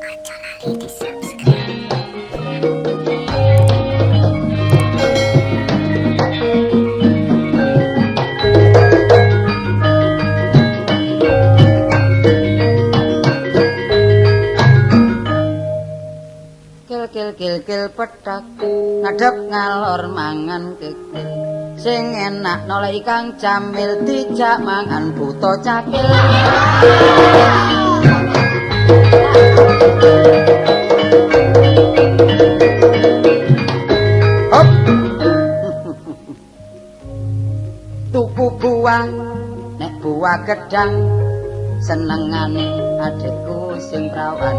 Ojo lali di subscribe. Kil kil kil kil pethak ngadep ngalor mangan kikil sing enak noleh Kang Jamil dijak mangan buta cakil. Hop. Tuku buah nek buah gedang senengane adikku sing prawan,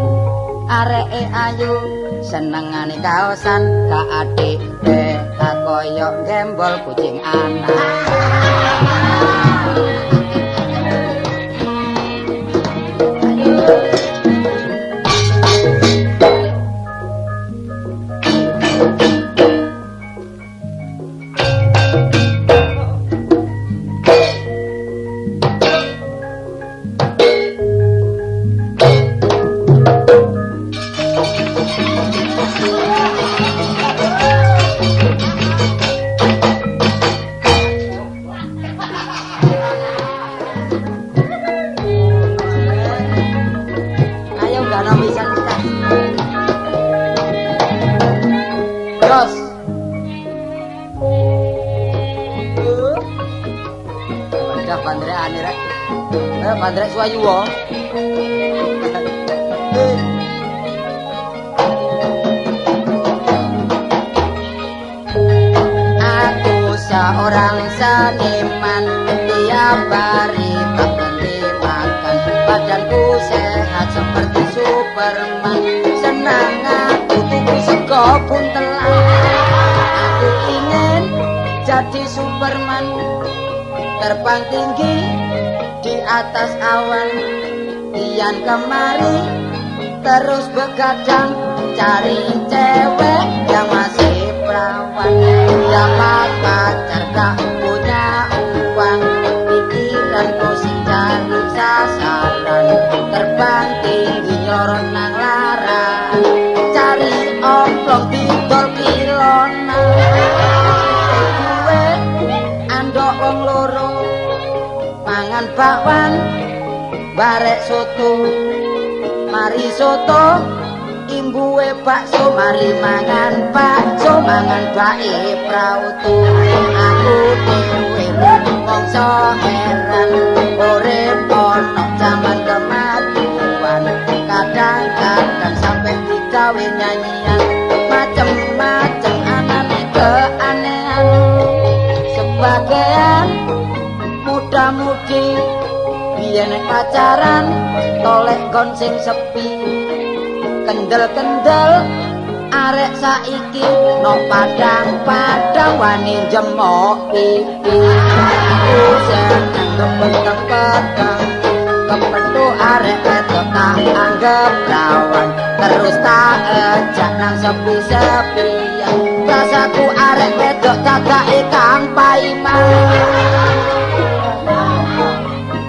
areke ayu senengane kaosan ka adik koyo gembol kucing anak. Bandrek suwayu wo. Aku seorang seniman, tiap hari tak berhenti makan. Badanku sehat seperti Superman. Senang aku tuku sego buntelan. Aku ingin jadi Superman, terbang tinggi di atas awan. Kian kemari terus begadang, cari cewek yang masih perawan. Dapat pacar gak punya uang, pikiran pusing cari sasaran. Terbang tinggi nyorot nang laran, cari omplong didol kilonan. Gue andok wong loro mangan bakwan barek soto, mari soto imbuwe bakso, mari mangan bakso mangan bae prautu. Aku dhewe mongso heran, urip ono jaman kemajuan, kadang-kadang sampe digawe nyanyian macem-macem anane keanehan. Sebagian muda-mudi biyen nek pacaran tolek gon sing sepi, kendel-kendel arek saiki no padang-padang wani jemok pipi. Aku seneng kepethek-peteng kepethuk arek wedok tak anggap rawan, terus tak ejak nang sepi-sepian. Rasaku arek wedok dadake kang paiman.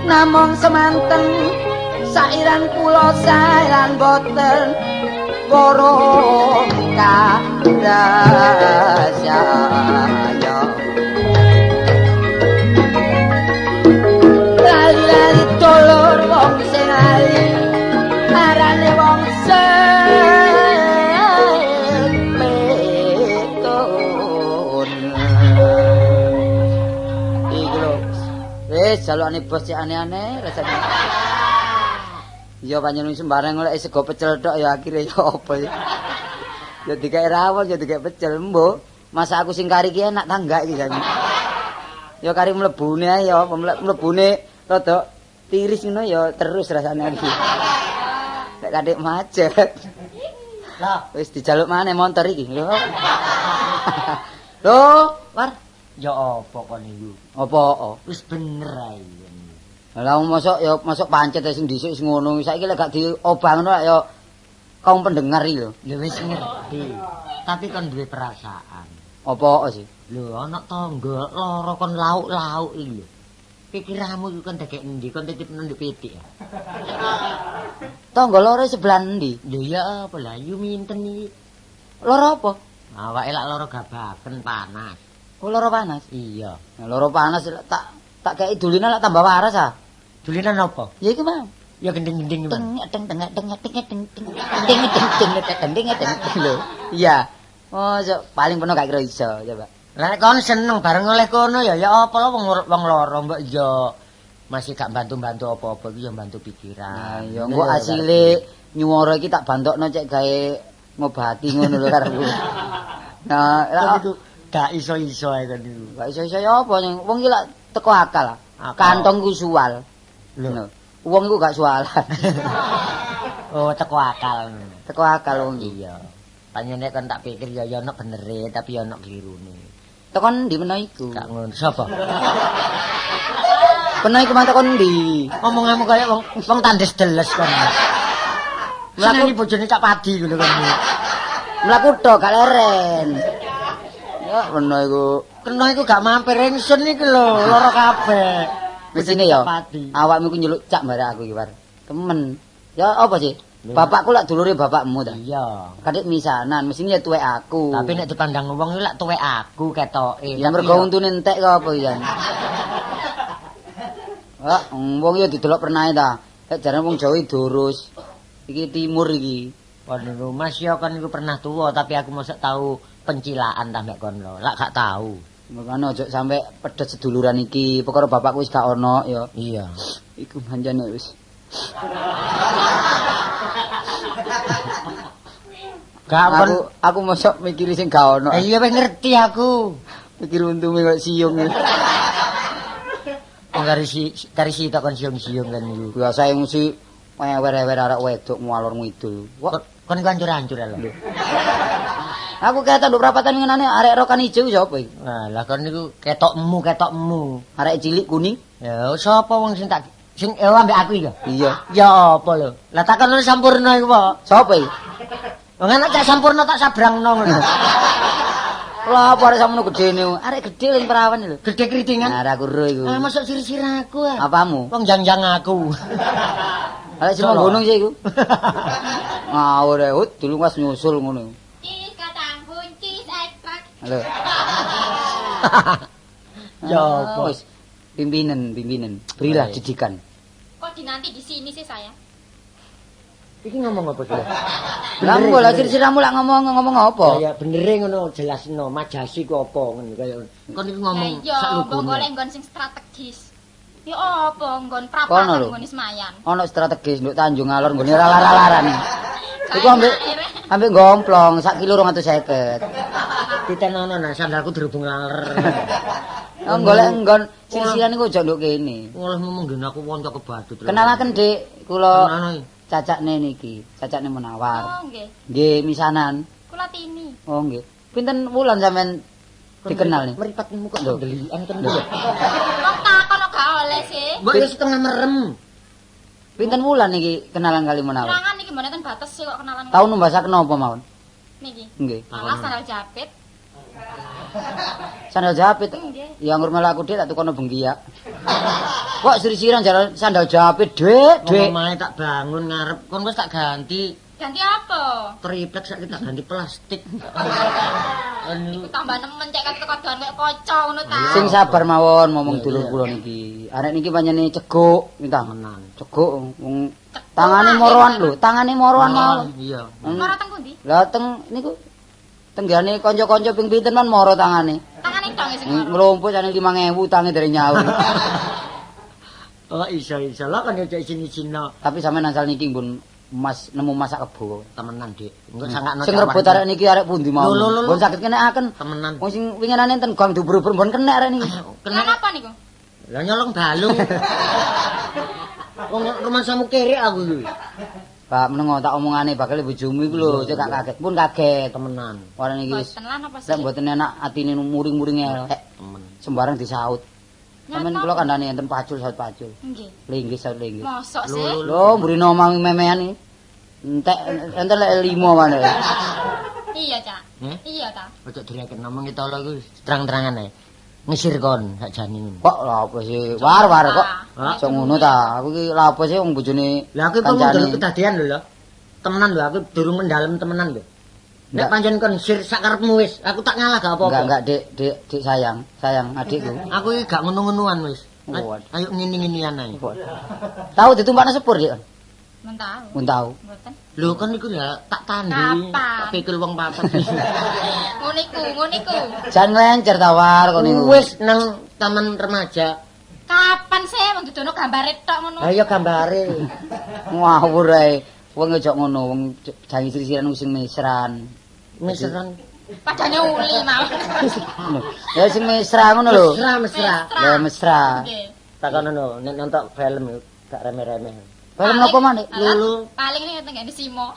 Namung semanten sairan kula sae lan boten weruh karasaya. Lali-lali dulur wong sing lali arane wong sing petun. Iki lho wis jalukane bos cek aneh-aneh rasane. Ya panjenengan sembarang golek sego pecel tok ya akhire ya apa ya. Ya dikek rawon ya dikek pecel mbok. Masa aku sing kari iki enak ta enggak iki jan. Ya kari mlebune ae ya, mlebune rada tiris ngono ya terus rasane iki. Nek katik macet. Lah wis dijaluk maneh montor iki. Lho. Lho, War. Ya apa kon iku? Apa? Wis bener ae. Lah mosok ya mosok pancet sing dhisik wis ngono. Saiki lek gak diobah ngono ya kaum pendengar iki lho. Lho wis ngerti. Tapi kon duwe perasaan. Apa sih? Lho ana tangga lara kon lauk-lauk iki lho. Pikiranmu iku kon degek endi? Kon titip nang pitik. Tangga loro sebelah endi? Lho ya apa lah yu minten iki? Loro apa? Awake lak loro gabaken panas. Oh, loro panas. Iya. Nah, loro panas tak kei dulinan lak tambah waras ah. Dulinan apa? Ya iku Mang. Ya gending-gending iku. Teng teng teng teng teng teng teng teng teng teng teng teng lho. Iya. Oh, paling penuh gak kira iso, coba. Lah kon seneng bareng oleh kono ya ya apa lho wong loro mbok ya masih gak bantu-bantu apa-apa iki ya bantu pikiran. Nah, ya engko asile nyuwara iki tak bantokno cek gawe ngobati ngono lho karepku. Nah, lah iku gak iso-iso ae kon niku. Gak iso-iso ya apa wong iki lak teko akal. Kantong ku suwal. Lho. Wong iku gak suwalan. Oh, teko akal. Teko akal wong iki. Iya. Panjenengan kon tak pikir ya ya ono benere tapi ya ono klirune. Tekon ndi meno iku? Gak ngono. Sapa? Peno iku mang tekon ndi? Omonganmu kaya wong wong tandes deles kon. Mlaku bojone Cak Padi ngono kon. Mlaku tok gak leren. Ya peno iku. Kena iku gak mampir ingsun iki lho, lara kabeh. Mesine ya. Awakmu iku nyeluk cak barek aku iki, War. Temen. Ya apa sih? Bapakku lak dulure bapakmu ta? Iya. Kadek misanan, mesine ya tuwek aku. Tapi nek dipandang wong iki lak tuwek aku ketoke. Ya mergo untune entek kok apa ya. Wah, wong ya didelok pernahe ta. Nek jarane wong Jawa durus. Iki timur iki. Waduh, Mas ya kon iku pernah tuwa tapi aku mosok tau pencilaan ta mek kon lho. Lak gak tau. Makane ojo sampe pedhot seduluran iki. Perkara bapakku wis gak ono ya. Iya. Iku manjane wis. Gak aku mosok mikiri sing gak ono. Iya wis ngerti aku. Mikir untunge kok siung. Wong kari si tak kon siung-siung kan iku. Biasa mesti ewer-ewer arek wedok ngalor ngidul. Kok kon iku ancur-ancur lho. Aku ketok nduk prapatan ngenane arek rokan ijo sapa iki? Nah, lah kon niku ketokmu. Arek cilik kuning. Ya sapa wong sing tak sing ambek aku iki? Iya. Ya apa lho? Lah takon Sampurna iku apa? Sapa iki? Wong anak Cak Sampurna tak sabrangno ngono. Lah apa arek samono gedene? Arek gedhe ling perawan lho. Gedhe kritingan. Nah, aku ro iku. Ah masuk sir-sir aku ah. Apamu? Wong jang-jang aku. Arek sing gunung sih iku. Ngawur e, hut dulu was nyusul ngono. Cis kacang buncis ekstrak. Lho. Ya apa? Wis pimpinan. Berilah didikan. Kok dinanti di sini sih saya? Iki ngomong apa sih? Lah mbok lah sir-siramu lak ngomong apa? Ya benere ngono jelasno majasi ku apa ngono kaya kon iku ngomong sak lugune. Mbok golek nggon sing strategis. Ya apa nggon prapatan nggon Semayan. Ono strategis nduk Tanjung Alor nggone ralar-lararan. Iku ambek gomplong sak kilo 250. Titenono nah sandalku dirubung laler. Golek nggon sir-siran iku aja nduk kene. Oleh ngomong ngene aku wonco kebadut. Kenalaken Dik, kula cacakne niki, cacakne Munawar. Oh nggih. Nggih, misanan. Kula Tini. Oh nggih. Pinten wulan sampean dikenal nih? Mripatmu kok ndelikan ten lho. Wong takon kok gak oleh sih. Mbok ya setengah merem. Pinten wulan niki kenalan kali Munawar? Kenalan niki mboten bates sih kok kenalan. Tau numbasaken napa mawon? Niki. Nggih. Alah sandal japit. Sandal japit. Nggih. Ya ngurmel aku Dik tak tukono bengkiak. Kok sir-siran sandal japit, Dik, Dik. Omahe tak bangun ngarep kon wis tak ganti. Ganti apa? Triplek saiki tak ganti plastik. Iku tambah nemen cek kate kodoan koyo kaca ngono ta. Sing sabar mawon momong dulur kula niki. Arek niki pancene ceguk, minta menan. Ceguk wong tangane moroan lho, tangane moroan mawon. Iya. Moro teng pundi? Lah teng niku tenggane kanca-kanca ping pinten man moro tangane. Tangane tok sing moro. Nglumpuk jane 5000 tange dereng nyaur. Oh iso-iso lah kan yo isin-isino. Tapi sampean asal niki pun mas nemu masak kebo. Temenan, Dik. Engko sangakno. Sing rebut arek niki arek pundi mau? Mbon saged kenekaken. Temenan. Wong sing winginane enten gang dubur-ubur mbon kenek arek niki. Kena apa niku? Lah nyolong balung. Wong rumangsamu kerek aku iki. Pak menengo tak omongane bakal bojomu iku lho, cek gak kaget. Pun kaget temenan. Ora niki wis. Mboten lan apa sih? Lek mboten enak atine muring-muring elek. Temen. Sembarang disaut. Sampeyan kula kandhane enten pacul saut pacul. Nggih. Linggis saut linggis. Mosok sih. Lho, mburine omah memean iki. Entek enten lek 5 maneh. Iya, Cak. Iya ta. Ojo direken ngomong kita lho iku terang-terangan ae. Ngisir kon sakjane ngono. Kok lha apa sih? War-war kok. Hah? Iso ngono ta. Aku iki lha apa sih wong bojone Lah aku kancane. durung kedadian lho lho. Temenan lho aku durung mendalem temenan lho. Nek pancen kon sir sak karepmu wis, aku tak ngalah gak apa-apa. Enggak, enggak, Dik, Dik, Dik sayang, sayang adikku. Aku iki gak ngono-ngonoan wis. Waduh. Ayo ngene-ngenean ae. Tahu ditumpakno sepur, Dik? Men tau. Mun tau. Mboten. Lho kon iku ya tak tandhi, Kapan? tak pikir wong papat. Ngono iku, ngono iku. Jan lencer tawar kon niku. Wis nang taman remaja. Kapan sih wong dudono gambare tok ngono? Lah iya gambare. Ngawur ae. Wong ojo ngono, wong jangi sri-srian sing mesran. Mesran. Padane uli mawon. Ya sing mesra ngono lho. Mesra mesra. Ya mesra. Nggih. Takono no, nek nonton film iku gak remeh-remeh. Film napa maneh? Lulu. Paling ning tenggene Simo.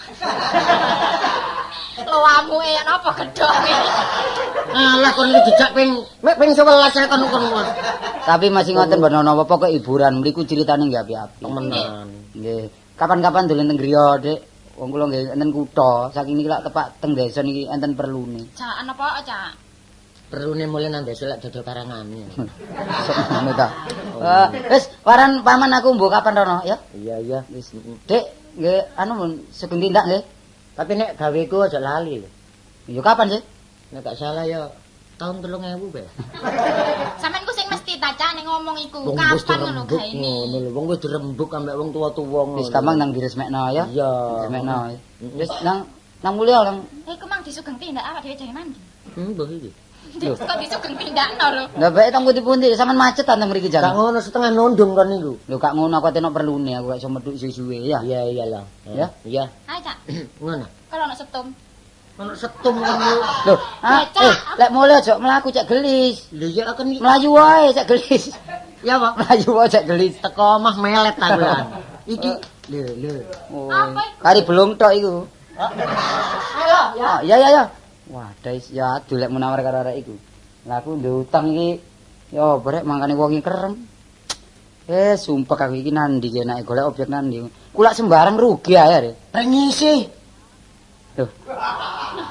Loamuke ya napa gedhonge. Alah kon iki dijak ping mek ping 11 ae kon kon. Tapi masih ngoten mboten napa pokoke hiburan mriku critane nggih api-api. Temenan. Nggih. Kapan-kapan dolen teng griya, Dik. Wong kula nggih enten kutha, saiki niki lak tepak teng desa niki enten perlune. Cak napa, Cak? Perlune mulih nang desa lek dodol karangane. Sok ngono ta. Wis waran paman aku mbok kapan rono ya? Iya iya. Wis. Dik, nggih anu mun sugeng tindak nggih. Tapi nek gaweku aja lali lho. Ya kapan sih? Nek gak salah ya tahun 3000 bae. Sampeyan ku sing mesti ta, Cak, nek ngomong iku. Wong wis Kapan ngono dirembuk gaene? ngono lho, wong wis dirembuk ambek wong tuwa-tuwa ngono. Wis gampang nang diresmekno ya. Iya. Diresmekno. Wis nang nang mulya nang Iku mang disugeng tindak awak dhewe jangan mandi. Mbah iki. Kok disugeng tindakno lho. Lah bae teng pundi-pundi sampean macet ta teng mriki Gak jan. ngono setengah nondong kon niku. Lho gak ngono aku atene perlune aku gak iso metu suwe-suwe ya. Iya iya lah. Ya? Iya. Ayo, Cak. Ngono. Kalau ono setum. Ono setum kon niku. Lho, ah, Cak. lek mulya aja mlaku cek gelis. Lho ya kon iki. Mlayu wae cek gelis. Ya apa? Mlayu wae cek gelis. Teko omah melet aku lan. Iki lho lho. Oh. Apa iku? Kari belum tok iku. Ayo ya. Oh, iya iya iya. Wah, dais ya aduh lek menawar karo arek iku. Lah aku ndek utang iki ya apa rek mangkane wong iki kerem. Sumpah aku iki nandi ki enake golek objek nandi. Kulak sembarang rugi ae arek. Pringisi. Lho.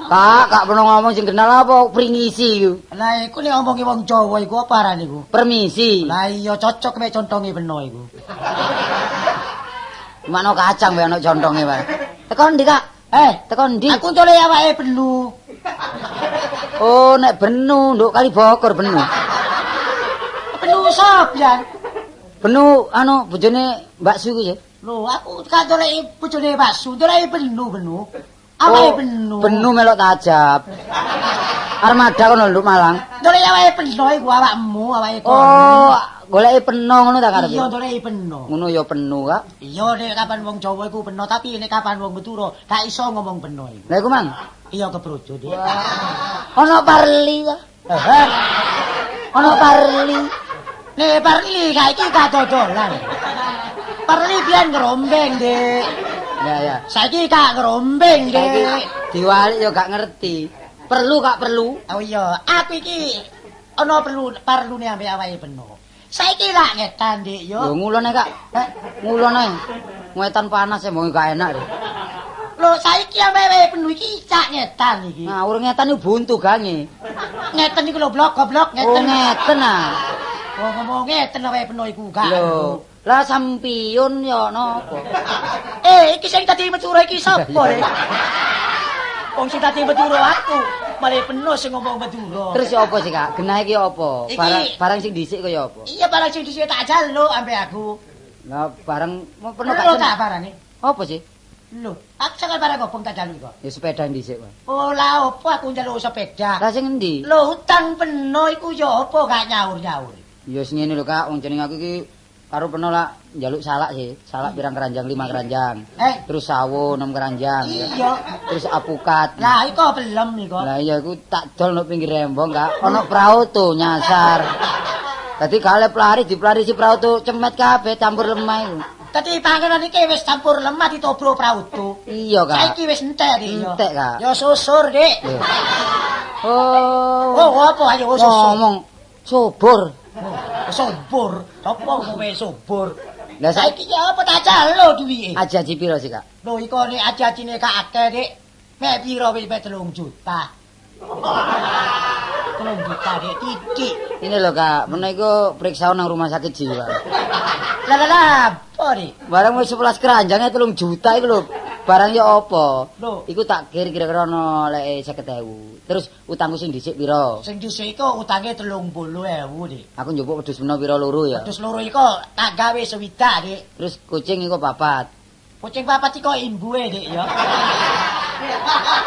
Kak, kak pernah ngomong sing kenal apa pringisi iku? Lah iku nek omongi wong Jawa iku apa arane iku? Permisi. Lah iya cocok mek contonge beno iku. Makno kacang wae ana contonge wae. Teko ndi, Kak? Teko ndi? Aku ntole awake benu. Oh, nek benu nduk kali bokor benu. Benu sop ya. Benu anu bojone Mbak Su ku ya. Lho aku kan ndoleki bojone Pak Su, ndoleki benu-benu. Awake benu. Benu melok tajab. Armada kono nduk Malang. Ndoleki awake beno iku awakmu, awake kono. Oh, goleki peno ngono ta karepe? Iya ndoleki beno. Ngono ya penu, Kak. Iya nek kapan wong Jawa iku beno, tapi nek kapan wong Madura gak iso ngomong beno iku. Lah iku Mang. Iya kebrojo, Dik. Ono parli ta? Eh, Ono parli. Nek parli saiki gak dodolan. Parli biyen ngerombeng, Dik. Ya ya. Saiki gak ngerombeng, Saiki Dik. diwalik ya gak ngerti. Perlu gak perlu? Oh iya, aku iki ana perlu parlune ambek awake beno. Saiki lak ngetan, Dik, yo. Lho ngulon ae, Kak. Eh, Ngulon ae. Ngetan panas ya mbok gak enak. Lho. Lho saiki ambek awake beno iki cak ngetan iki. Nah, urung ngetan iku buntu gange. Ngeten iku lho blok goblok Oh, ngeten. ngeten ah. Wong ngomong ngeten awake beno iku gak. Lho, lah sampiun ya napa? Eh, iki sing tadi Madura iki sapa, Dik? Wong sing tadi Madura aku, malah beno sing ngomong Madura. Terus ya apa sih, Kak? Genah iki apa? Iki- Barang barang sing dhisik kaya apa? Iya barang sing dhisik tak jaluk ambek aku. Lah barang mau pernah Perlu gak tak seneng? barange? Apa sih? Lho, aku sangat barang gobong tak jaluk kok. Ya sepeda dhisik, Pak. Oh lah opo aku njaluk sepeda. Lah sing endi? Lho utang peno iku ya apa gak nyaur-nyaur. Ya sing ngene lho, Kak, wong jeneng aku iki karo peno lak njaluk salak sih. Salak pirang keranjang, 5 keranjang. Terus sawo 6 keranjang. ya. Iya. Terus apukat. Lah iku belum iku. Lah iya iku tak dol nang pinggir rembong, Kak. Ana prau tuh nyasar. Dadi gak oleh pelari dipelarisi prau tuh cemet kabeh campur lemah iku. Dadi panganan iki wis campur lemah ditobro prautu. Iya, Kak. Saiki wis entek Dik ya. Entek, Kak. Ya susur, Dik. Lho. Oh. Oh, apa ayo susur. Ngomong subur. Oh, subur. Sopo kowe subur? Lah saiki Saiki ya apa tak jaluk duwike? aji-aji piro sih, Kak? Lho iku nek aji-ajine gak akeh, Dik. Mek piro wis mek 3 juta. 3 3 juta Dik titik. Ini lho Kak, mene iku periksa nang rumah sakit jiwa. Lah lah lah, apa Dik? Barang wis 11 keranjangnya 3 juta iku lho. Barang ya apa? Lho. Iku tak kira-kira ono leke 50.000. Terus utangku sing dhisik pira? Sing dhisik iku utange 30.000, Dik. Aku njupuk wedhus meno pira loro ya. Wedhus loro iku tak gawe 60, Dik. Terus kucing iku 4. Kucing 4 iku imbuhe, Dik ya.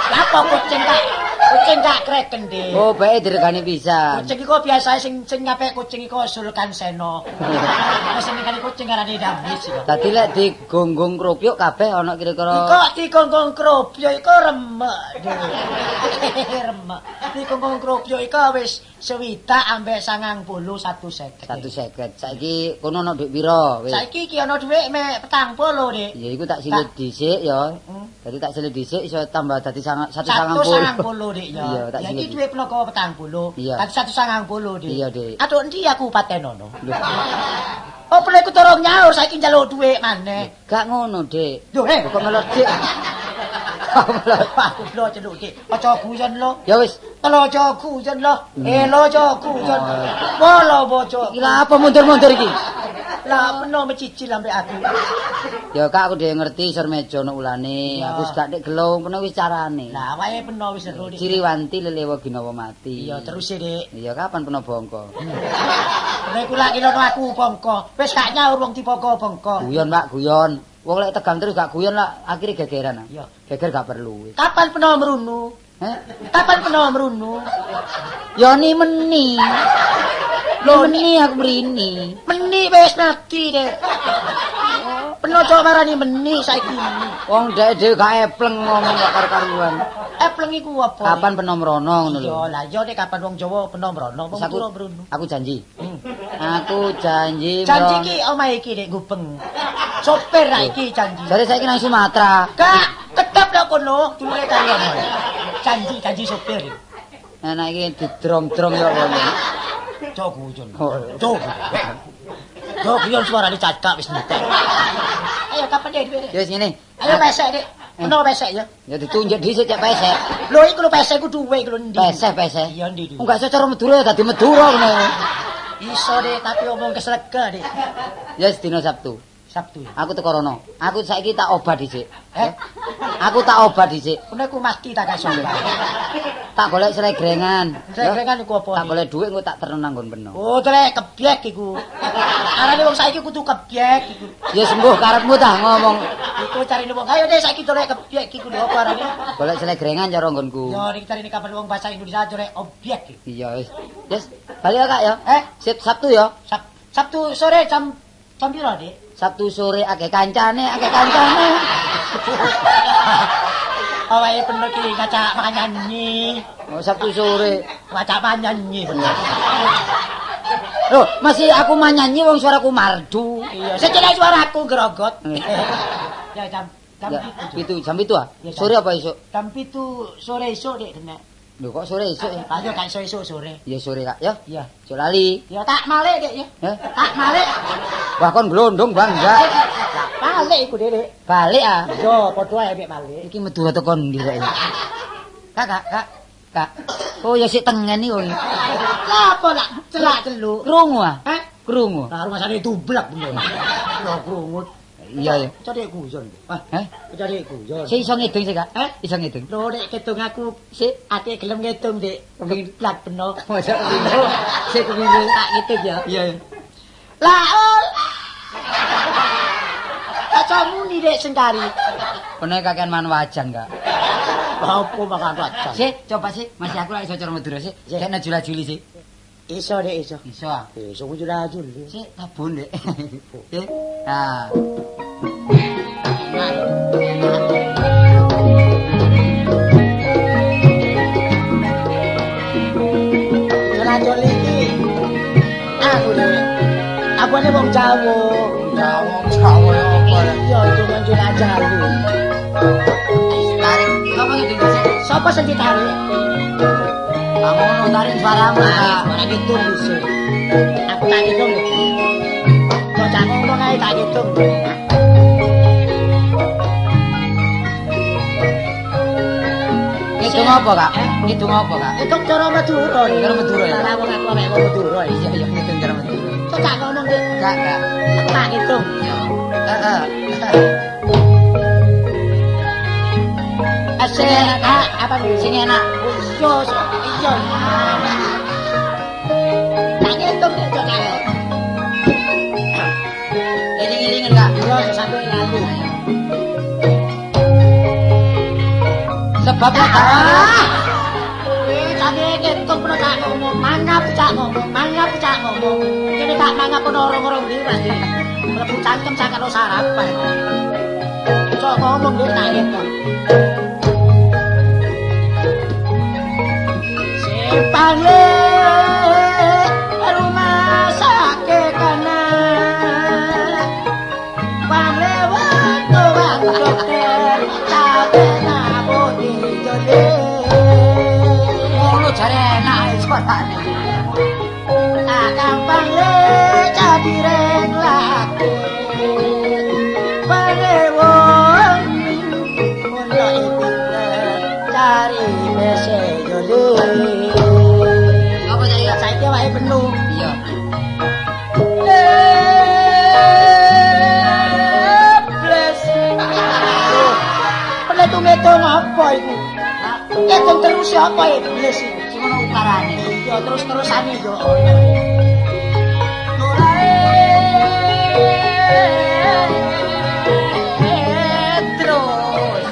Lah apa kucing tak kreken, Dik. Oh, bae diregani pisan. Kucing iku biasane sing nyapek kucing iku Sulkan Seno. Wis sing ngene kucing arane Damis iku. Dadi lek digonggung kropyuk kabeh ana kira-kira Iku digonggung kropyuk iku remek, Dik. Remek. Digonggung kropyuk iku wis 60 ambek 91 50. 150. Saiki kono ana dhuwit pira wis? Saiki iki ana dhuwit mek 40, Dik. Ya iku tak silit dhisik ya. Dadi tak silit dhisik iso tambah dadi 190. 190, Dik ya. Iya, tak Ya silit. iki dhuwit ploko 40. Iya. Dadi 190, Dik. Iya, Dik. Aduh endi aku patenono? Lho, Oh, perlu aku torong nyaur saiki njaluk dhuwit maneh. gak ngono, Dik. Lho, eh. Kok melok, Dik? Kok melok? Aku lho celuk, Dik. Aja guyon lho. Ya wis, Telo aja guyon lho. Elo aja guyon. Wolo bojo. iki lha apa mundur-mundur iki? Lah peno mecicil ambek aku. Ya Kak, aku dhewe ngerti isor meja ono ulane. Iya. Aku wis gak nek gelung, peno wis carane. Lah awake peno wis seru, Dik. Ciriwanti lelewa ginawa mati. Iya, terus e, Dik. Iya, kapan peno bongko? Peno iku lak kilono aku bongko. Wis gak nyaur wong dibongko bongko. Guyon, Pak, guyon. Wong lek tegang terus gak guyon lah akhirnya gegeran. ah. Iya. Geger gak perlu. Kapan peno mrunu? Heh? Kapan peno mrunu? Ya ni meni. Lho meni aku mrini. Meni wis mati, Dik. Peno cok marani meni saiki meni. Wong dhek dhewe gak epleng ngomong gak karu-karuan. Epleng iku apa? Dik? Kapan peno mrono ngono lho. Iya, lah iya nek kapan wong Jawa peno mrono, wong Terus aku, Madura mrono. aku janji. Aku janji. Janji mrono. ki omahe iki Dik Gubeng. Sopir ra iki janji. Jare saiki nang Sumatera. Gak, tetep lho kono, dulure karo omahe. Janji janji sopir. Nah iki didrong-drong ya ngono. Cok guyon. Oh. Cok. Cok guyon suarane cacak wis entek. Ayo kapan Dik duwe, Dik? Ya wis ngene. Ayo pesek Dik. Ono pesek ya. Ya ditunjuk dhisik cek pesek. Lho iku lho pesek ku duwe iku lho endi? Pesek pesek. Iya endi duwe. Enggak iso cara Madura ya dadi Madura ngono. Iso Dik, tapi omong keslege Dik. Ya wis dina Sabtu. Sabtu ya. Aku teko rono. Aku saiki tak obat dhisik. Eh? Aku tak obat dhisik. Kono iku mati tak kasih. Tak golek slegrengan. Slegrengan iku apa, Tak Dik? golek dhuwit engko tak terno nang nggon peno. Oh, trek kebyek iku. Arane wong saiki kudu kebyek iku. Ya sembuh karepmu tah ngomong. Iku carine wong. Ayo Dik saiki trek kebyek iku lho apa arane? Golek slegrengan cara nggonku. Yo nek carine kapan wong bahasa Indonesia trek obyek iku. Iya wis. Yes, balik ya Kak ya. Eh, Sip Sabtu ya. Sabtu sore jam piro, Dik? Sabtu sore akeh kancane, akeh kancane. Awake penuh ki ngacak manyanyi. Oh, Sabtu sore. Ngacak manyanyi bener. Loh, masih aku manyanyi wong suaraku mardu. Iya, sejenak suaraku grogot. Ya jam jam Ya, 7. pitu, jam 7 ah? Ya, jam. Sore apa esuk? Jam 7 sore esuk Dik kena. Lho kok sore esuk ya? Lah yo gak iso esuk sore. Ya sore Kak, ya. Iya. Ojo lali. Ya tak malik Dik ya. Eh? Tak malik. Wah kon glondong bangga. Lah malik iku Dik. Balik ah. Yo padha ae mek malik. Iki Madura teko ndi rek? Kak, Kak, Kak. Kak. Oh ya sik tengen iki wong. Lah apa lah celak celuk. Krungu ah. Eh? Krungu. Lah rumasane tublek bener. Lho krungu. Iya ya. Cari guyon. Ah, Eh? cari guyon. Sik iso ngidung sik, Kak? Eh? Iso ngidung. Lho nek ketung aku Sik. ate gelem ngitung, Dik. Keblak beno. Masa kepiye? Sik kepiye? Tak ngitung ya. Iya. iya. Lah ol. Aja muni Dik sengkari. Kono kakean man wajan, Kak. Apa makan wajan? Sik, coba sik. Masih aku lak iso cara Madura sik. Sik. Kena jula-juli sik. Iso Dik iso. Iso ah. Iso jula-juli. Sik tabun, Dik. Sik. Nah. Jula-juli iki aku Dik. Apane wong Jawa? Jawa, Jawa ya apa ya? Iya, cuma jula-juli. Tarik, apa ngidung sik? Sapa sing ditarik? Lah ngono tarik suaramu, Kak. Ora ngitung dhisik. Aku tak ngitung lho. Kok cak ngono kae tak ngitung. Ngitung apa, Kak? Eh? Ngitung apa, Kak? Ngitung cara Madura. Cara Madura ya. Lah wong aku awake wong Madura. Iya, iya ngitung cara Madura. Kok gak ngomong, Dik? Gak, Kak. Aku tak ngitung. Iya. Heeh. Sing enak, apa sing enak? Iya, iya. Tak ngitung nek kok. Eling-elingan, Kak. Iya, sampe lalu. Sebab kowe ngitung peno tak ngomong, mangap cak ngomong, mangap cak ngomong. Kene tak mangap ono orang-orang ndi pasti. Mlebu cangkem sakano sarapan. Cok ngomong yo tak ngitung. Sepale rumah sakit kanan. Pangle waktu dokter capek ngabodi jole. Ngono jare enak suarane. Tak gampang le cadireng lake. Pangle wong ngono pinter cari bese jole. Apa saiki saiki wae penuh. Iya. Bless. Penetung-etung apa iku? Ngitung terus apa iblis iku? Sing ono ukarane. Iya, terus-terusane yo ono. Terus.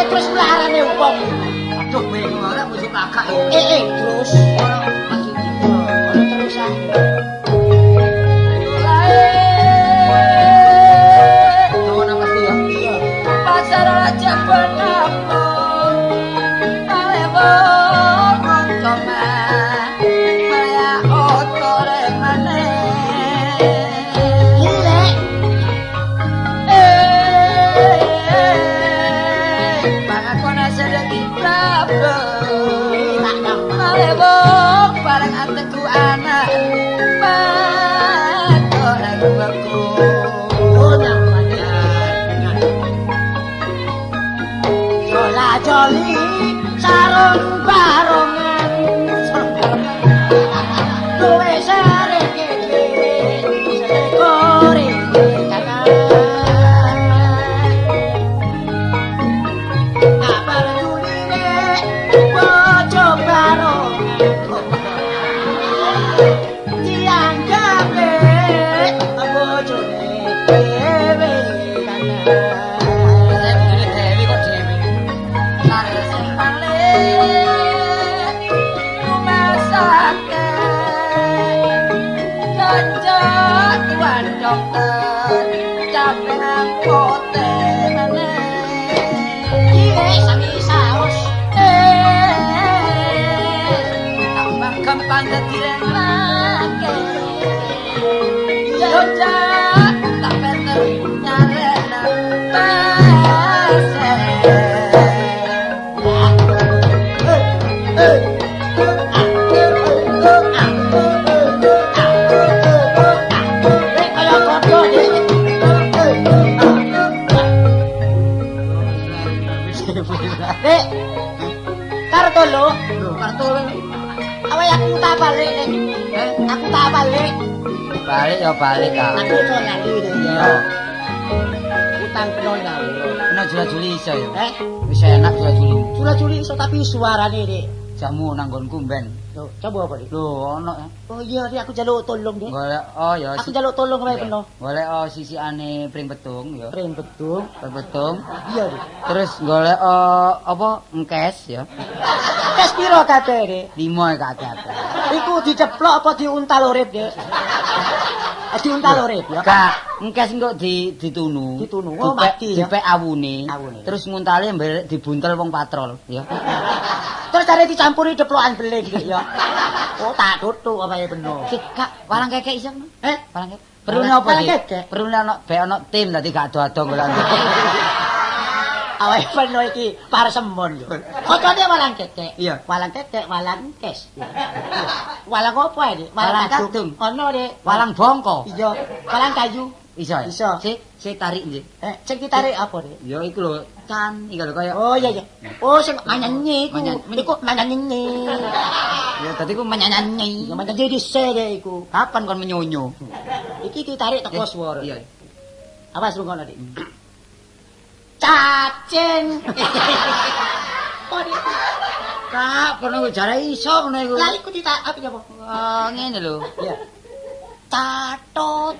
Terus melarane wong. Aduh, bingung ora musik kakak. Terus ora maksudnya. Ono terusan. Tahu napasku ya? Iya. Pasar aja penapa. Malewo ngongkoma. Maya otore maneh. Gile. Pangakona sedeki prabro. Tak gampang. Malewo bareng anteku anak. Patoreng beku. Oh, namanya. Jola joli sarung barongan. Luwe sare keke, sekore kanan. Apa tuline bojo barongan. Dianggap le bojone dhewe kanan. Saya bojone Dewi kok Dewi. Lare sing paling rumah sakit. Cocok tuan dokter capek angkote meneh. Gile sami saus. Tambah gampang dadi lake. Cocok tak peter nyarena pasir. Kaya kodho Dik. Dik. Kartolo, Kartolo. Awake aku tak balik, Dik. Aku tak balik. Balik ya balik, Kak. Aku iso lali Dik ya. Iya. Utang peno ngawur. Kena jula-juli iso ya. Eh, Wis enak jula-juli. jula-juli iso tapi suarane Dik. Jamu nang nggonku mben. Lho, coba apa Dik? Lho, ono ya. Oh iya, Dik, aku njaluk tolong Dik. Golek oh ya. Aku njaluk tolong wae peno. Golek oh sisikane pring petung ya. Pring bedung. Pring petung. Iya, Dik. Terus golek oh, apa engkes ya. Kes piro kabeh, Dik? 5 kabeh. Iku diceplok apa diuntal urip, Dik? Diuntal urip ya. Kak, engkes engko ditunu. Ditunu. Oh, mati ya. Dipek awune. Awune. Terus nguntale mbek dibuntel wong patrol ya. Terus cari dicampuri deplokan beling, Dik ya. Oh, tak tutuk apa ya peno. Sik, Kak, walang kekek iso? Eh, Walang kekek. Perlu apa Walang sih? kekek? Perlu ono bek ono tim dadi gak ado-ado golek. Awake peno iki parsemon yo. Kocone walang kekek. Iya. Walang kekek, walang kes. Walang apa iki? Walang kadung. Ono, Dik. Walang bongko. Iya, walang kayu. Iso ya? Iso. Sik, sik tarik nggih. Eh, sing ditarik apa, Dik? Ya iku lho, Can iki lho kaya. Oh iya iya. Oh sing manyanyi iku. Iku manyanyi. Ya dadi ku menyanyi. Ya manyanyi dhisik iku. Kapan kon menyonyo? Iki ditarik teko swara. Iya. Awas rungokno, Dik. Cacing. Oh, Dik. Kak, kono jare iso ngono iku. Lah iku ditak apa ya, Oh, ngene lho. Iya. Catot.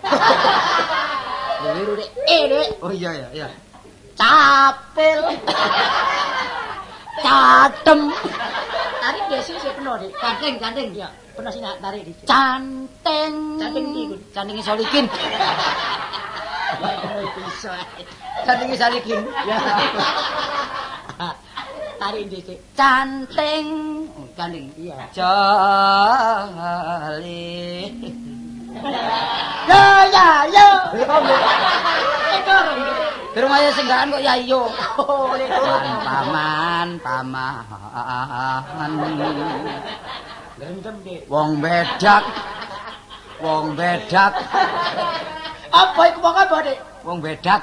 Lho, Dik. Dik. Oh iya iya iya. Capil. Catem. Tarik dhisik sik peno, Dik. Canting, canting. Iya, peno sing tarik dhisik. Canting. Canting iki iku. Cantinge Solikin. Bisa. Cantinge Solikin. Ya. Tarik dhisik. Canting. Oh, canting. Iya. Jali. Ya ya ya. Durung ayo senggakan kok ya iyo. Oh, paman, paman. Gendem, Dik. Wong bedak. Wong bedak. Apa iku wong apa, Dik? Wong bedak.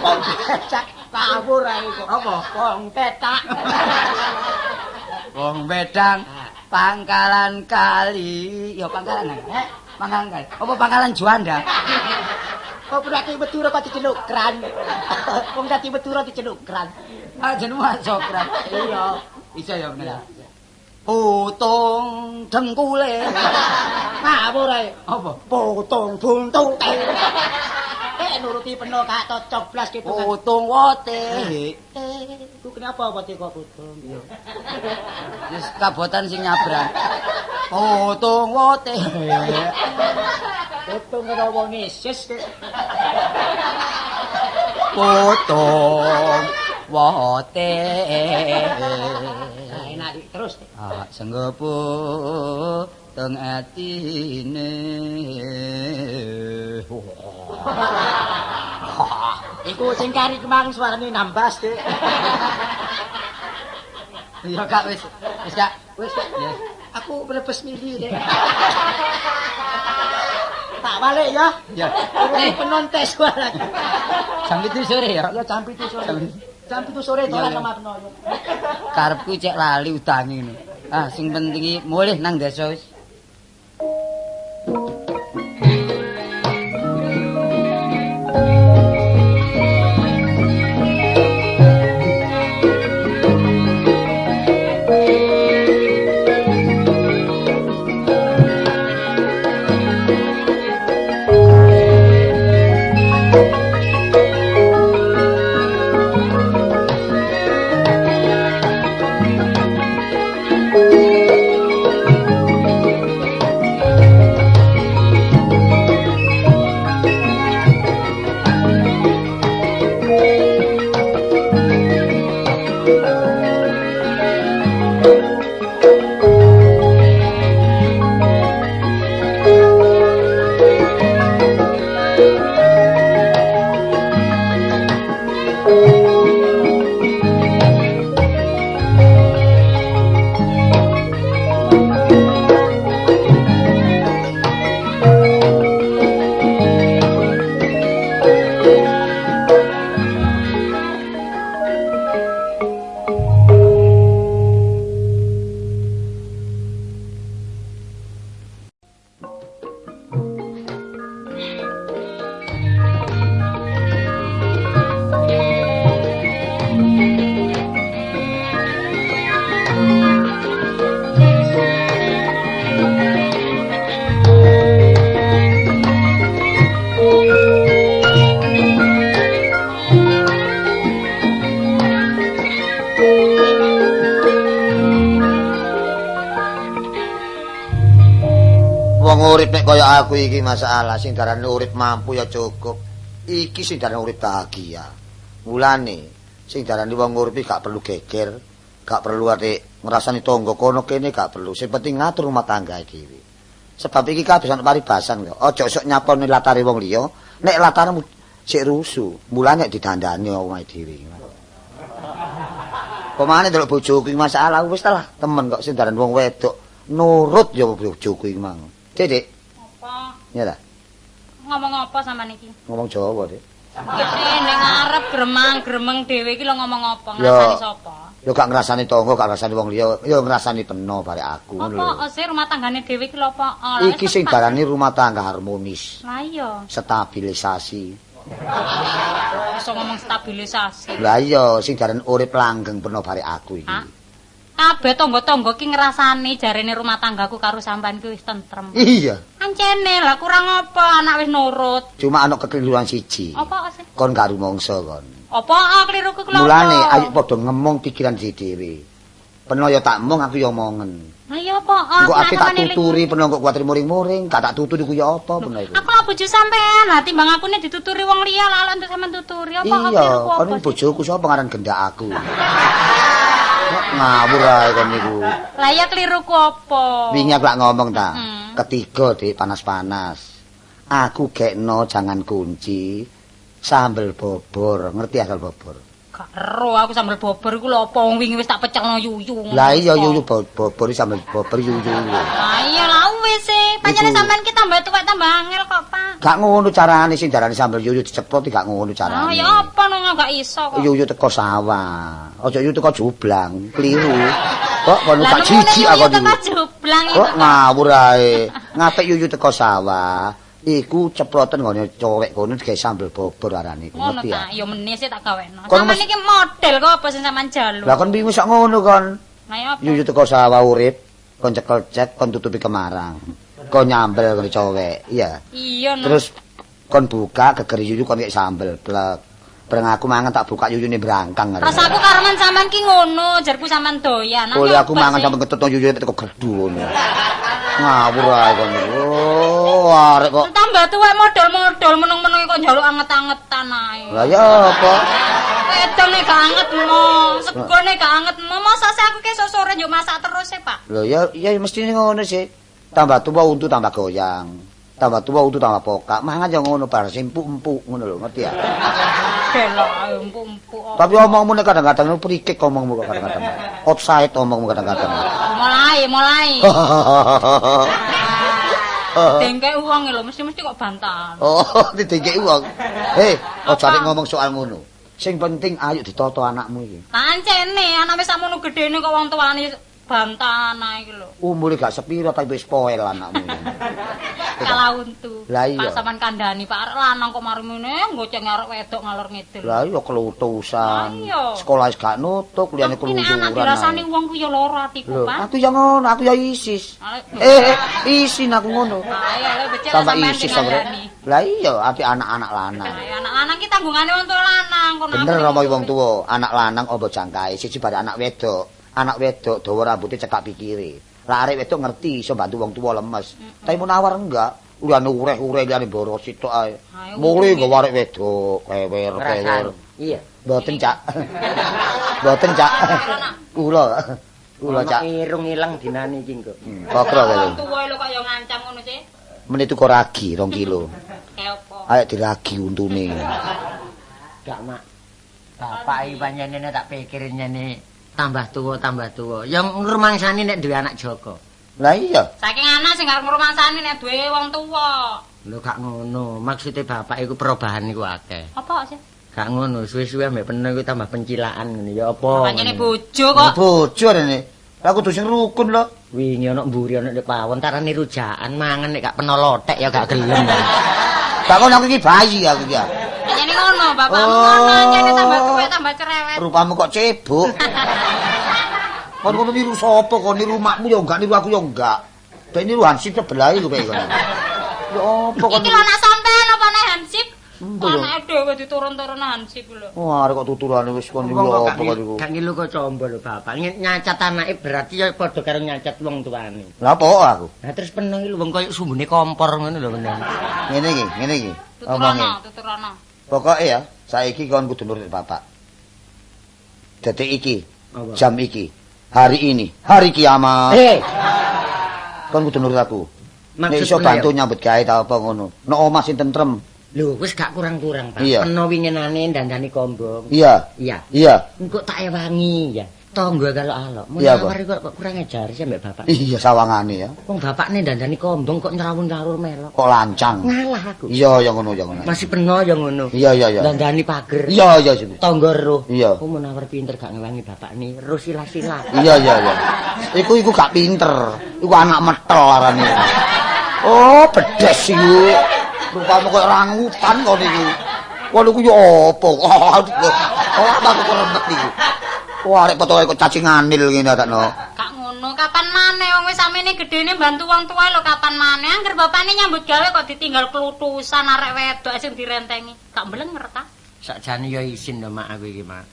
Wong bedak. Ngawur ae kok. Apa? Wong petak. Wong bedang pangkalan kali. Ya pangkalan. Eh, pangkalan kali. Apa pangkalan Juanda? Kok berarti Madura kok diceluk kran. Wong dadi Madura diceluk kran. Ah jenengmu Sokran. Iya. Iso ya bener. Putung dengkule. Ngawur ae. Apa? Putung buntute. Nuruti peno kak cocok blas gitu kan. Putung wote. Iku kenapa wote kok putung? Iya. Wis kabotan sing nyabrang. Putung wote. Putung karo wong isis. Putung wote. Nah, enak terus. Ah, senggepu teng atine. Iku sing kari kemang suarane nambas, Dik. Iya, Kak, wis. Wis, Kak. Wis, Kak. Aku mrebes mili, Dik. Tak balik ya. Ya. Penontes suara. Jam 7 sore ya. Ya jam 7 sore. Jam 7 sore dolan omah peno. Karepku cek lali utange ngono. Ah, sing penting iki mulih nang desa wis. Wong urip nek kaya aku iki masalah sing darane urip mampu ya cukup. Iki sing darane urip bahagia. Mulane sing darane wong urip iki gak perlu geger, gak perlu atik ngrasani tangga kono kene gak perlu. Sing penting ngatur rumah tangga dhewe. Sebab iki kabeh ana paribasan kok. Aja sok nyapone latare wong liya, nek latarmu sik rusuh, mulane didandani omahe dhewe. Pemane delok bojoku iki masalah wis ta lah, temen kok sing darane wong wedok nurut ya bojoku iki mang. Dik, Apa? Ya ta? Ngomong apa sampean iki? Ngomong Jawa, Dik. Ning ngarep gremang-gremeng dhewe iki lho ngomong apa? Ngrasani sapa? Ya gak ngrasani tangga, gak ngrasani wong liya, ya ngrasani peno barek aku ngono lho. Apa sih rumah tanggane dhewe iki lho apa? Iki sing darani rumah tangga harmonis. Lah iya. Stabilisasi. Iso ngomong stabilisasi. Lah iya, sing darani urip langgeng peno barek aku iki. Kabeh tangga-tangga ki ngrasani jarene rumah tanggaku karo sampean ki wis tentrem. Iya. Ancene lah kurang apa anak wis nurut. Cuma ana kekeliruan siji. Apa sih? Kon gak rumangsa kon. Apa kliruku lho? Mulane ayo padha ngemong pikiran dhewe. Peno ya tak mong aku ya omongen. Lah iya apa? Engko ate tak tuturi peno kok kuwatir muring-muring, gak tak tuturi ku ya apa peno iku. Aku lah bojo sampean, lah timbang akune dituturi wong liya lah entuk sampean tuturi. Apa kliruku apa? Iya, kon bojoku sapa ngaran gendak aku. Ngawur ae kon niku. Lah iya kliruku apa? Wingi aku lak ngomong ta. Ketiga Dik panas-panas. Aku gekno jangan kunci. Sambel bobor, ngerti asal bobor? Gak ero aku sambel bobor iku lho apa wong wingi wis tak pecelno yuyu. Lah iya yuyu bobor sambel bobor yuyu. Lah iya lah wis e, pancene sampean ki tambah tuwek tambah angel kok, Pak. Gak ngono carane sing darani sambel yuyu diceplot gak ngono carane. Ah ya apa nang gak iso kok. Yuyu teko sawah. Aja yuyu teko jublang, kliru. Kok kono gak jijik aku niku. Teko jublang iku. Kok ngawur ae. Ngapik yuyu teko sawah. Iku ceploten nggone cowek kono digawe sambel bobor arane iku ngerti ya. Ya meneh sih tak gawekno. Sampeyan iki model kok apa sing sampean jaluk? Lah kon wingi sak ngono kon. Lah ya apa? Yuyu teko sawah urip, kon cekel cek, kon tutupi kemarang. Kon nyambel ngene cowek, iya. Iya no. Terus kon buka geger yuyu kon kek sambel plek. Bareng aku mangan tak buka yuyune brangkang. Rasaku kareman sampean ki ngono, jarku sampean doyan. Oleh aku mangan sampe ketut yuyune teko gerdu ngono. Ngawur ae kon. Oh, arek kok tambah tuwek modal-modal meneng-meneng kok njaluk anget-angetan ae. Lah ya apa? Wedone gak anget mo, segone gak anget mo. Masa sih aku ki sore njuk masak terus e, Pak? Lho ya ya mesti ngono sih. Tambah tuwa untu tambah goyang. Tambah tuwa untu tambah pokak. Mangan ya ngono bar sing empuk-empuk ngono lho, ngerti ya? Delok empuk-empuk. Tapi omongmu nek kadang-kadang prikik omongmu kok kadang-kadang. Offside omongmu kadang-kadang. Mulai. Dengkek uang lho, mesti-mesti kok bantahan. Oh, didengkek uang. Hei, aja arek ngomong soal ngono. Sing penting ayo ditata anakmu iki. Pancene anak wis sakmono gedene kok wong tuane bantahan ae iki lho. Umure gak sepiro tapi wis poel anakmu. Kalah untu. Pak sampean kandhani, Pak arek lanang kok mari mene goceng arek wedok ngalor ngidul. Lah iya kelutusan. Sekolah wis gak nutuk, liyane keluyuran. Nek anak dirasani wong ku ya lara atiku, Pak. Aku ya ngono, aku ya isis. Isin aku ngono. Ayo lho becik sampean dikandani. Lah iya, ati anak-anak lanang. Lah anak lanang ki tanggungane wong tuwa lanang kono. Bener ngomong wong tuwa, anak lanang apa jangkae, siji bare anak wedok. Anak wedok dawa rambute cekak pikire. Lah arek wedok ngerti iso bantu wong tuwa lemes. Tapi mun nawar enggak, liyane ureh-ureh liyane boros sitok ae. Mule nggawa arek wedok, kewer-kewer. Iya. Mboten, Cak. Mboten, Cak. Kula. Kula, Cak. Irung ilang dinane iki kok. Kokro kene. Wong tuwa lho kok ya ngancam ngono sih. Menit tuku ragi 2 kilo. Kayak apa? Ayo diragi untune. Gak, Mak. Bapak iki panjenengane tak pikir nyene tambah tuwa tambah tuwa. Ya ngrumangsani nek duwe anak Joko. Lah iya. Saking anak sing arep ngrumangsani nek duwe wong tuwa. Lho gak ngono, maksude bapak iku perubahan iku akeh. Apa sih? Gak ngono, suwe-suwe ambek peno iku tambah pencilaan ngene ya apa. Pancene bojo kok. Bojo rene. Lah kudu sing rukun lho. Wingi ana mburi ana nek pawon tarane rujakan mangan nek gak peno lotek ya gak gelem. Gak ngono aku iki bayi aku iki. Pancene ngono, bapakmu ngono, pancene tambah tuwek tambah cerewet. Rupamu kok cebok. Kon ngono niru sapa kon niru makmu ya enggak niru aku ya enggak. Dek niru Hansip sebelah lho kaya ngono. Ya apa kon Iki lho anak sampean apa anak Hansip? Embo ya. Anake dhewe diturun-turun Hansip lho. Wah, arek kok tuturane wis kon niru apa kon niku. Gak ngilu kok combo lho bapak. Nyacat anake berarti ya padha karo nyacat wong tuane. Lah apa aku? Lah terus peno iki lho wong koyo sumbune kompor ngono lho bener. Ngene iki, ngene iki. Omonge. Tuturono, tuturono. Pokoke ya, saiki kon kudu nurut bapak. Detik iki, Apa? jam iki, hari ini, hari kiamat. Kon kudu nurut aku. Nek iso bantu nyambut gawe ta apa ngono. Nek omah sing tentrem. Lho, wis gak kurang-kurang, Pak. Iya. Peno winginane dandani kombong. Iya. Iya. Iya. Engko tak ewangi ya. Tangga karo alok. Iya, Munawar iku kok kurang ajar sih mbek bapak. Iya sawangane ya. Wong bapakne dandani kombong kok nyrawun-nyrawun melok. Kok lancang. Ngalah aku. Iya, ya ngono ya ngono. Masih peno ya ngono. Iya, iya, iya. Dandani pager. Iya, iya, iya. Tangga roh. Iya. Ku Munawar pinter gak ngewangi bapakne, roh sila-sila. Iya, iya, iya. Iku iku gak pinter. Iku anak metel arane. Oh, bedes iku. Rupamu koyo orangutan kok niku. Wah, niku yo apa? Oh, apa aku remet niku. Wah, arek potoke kok cacing anil ngene adakno. Gak ngono, kapan maneh wong wis samene gedene bantu wong tuwa lho kapan maneh. Angger bapakne nyambut gawe kok ditinggal klutusan arek wedok sing direntengi. Gak mblenger ta? Sakjane ya isin lho Mak aku iki, Mak.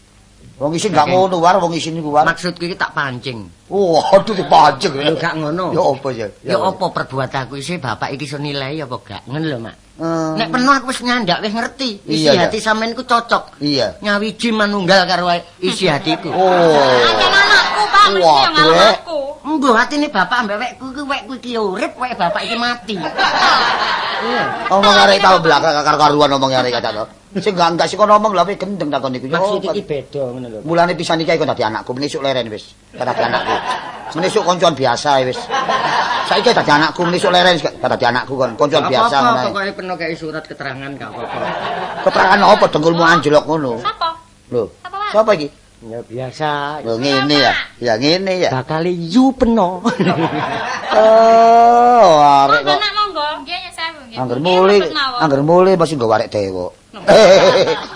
Wong isin gak ngono war, wong isin iku war. Maksudku iki tak pancing. Waduh dipancing. Lho gak ngono. Ya apa ya? Ya apa perbuatanku isih bapak iki iso nilai apa gak? Ngono lho, Mak. Hmm. Nek penuh aku wis nyandak wis ngerti. Isi Iya, iya. hati sampean ku cocok. Iya. Nyawiji manunggal karo isi hatiku. Oh. Ancen anakku, Pak, mesti yo Waduh, ngalah eh. aku. Mbuh atine bapak ambek wekku iki wekku iki ya urip, wek bapak iki mati. Iya. Omong arek tau belakang karo-karuan omong arek kata to. Sing gak enggak sing kono omong lha gendeng takon iku. Ya Maksud apa? iki beda ngono lho. Mulane pisan iki iku dadi anakku, menisuk leren wis. Dadi anakku. Menisuk koncoan biasa wis. Saiki dadi anakku, menisuk leren wis gak dadi anakku kon, koncoan biasa Apa-apa ngono ae. pokoke penuh kei surat keterangan gak apa-apa. Keterangan apa dengkulmu anjlok ngono. Sapa? Lho. Sapa, Pak? Sapa iki? Ya biasa. Lho ngene ya. Ya ngene ya. Bakal yu peno. Oh, arek Monggo kok. nak monggo. Nggih ya sewu nggih. Angger mule masih nggawa arek dewok.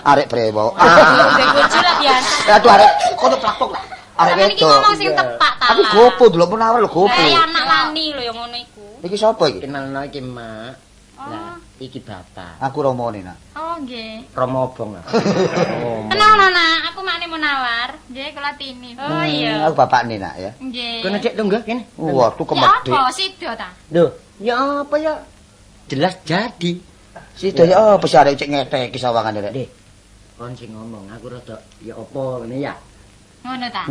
Arek brewok. Ndek bojo lah biasa. Aduh arek kono plaktok lah. Arek Sampeyan iki wedok. ngomong sing tepak ta. Aku gopo delok Munawar lho gopo. Lah anak lani lho yang ngono iku. Iki sapa iki? Kenalno iki, Mak. Oh. Lah, iki bapak. Aku romone nak. Oh nggih. Romo obong. Oh. Kenal Nana, aku makne Munawar. Nggih, kula Tini. Oh iya. Aku bapakne nak ya. Nggih. Kono cek tunggu kene. Waduh Ya kemedhik. apa sido ta? Lho, ya apa ya? Jelas jadi. Sido ya apa sih arek cek ngeteki sawangane rek. Deh. Kon sing ngomong, aku rada ya apa ngene ya. Ngono ta?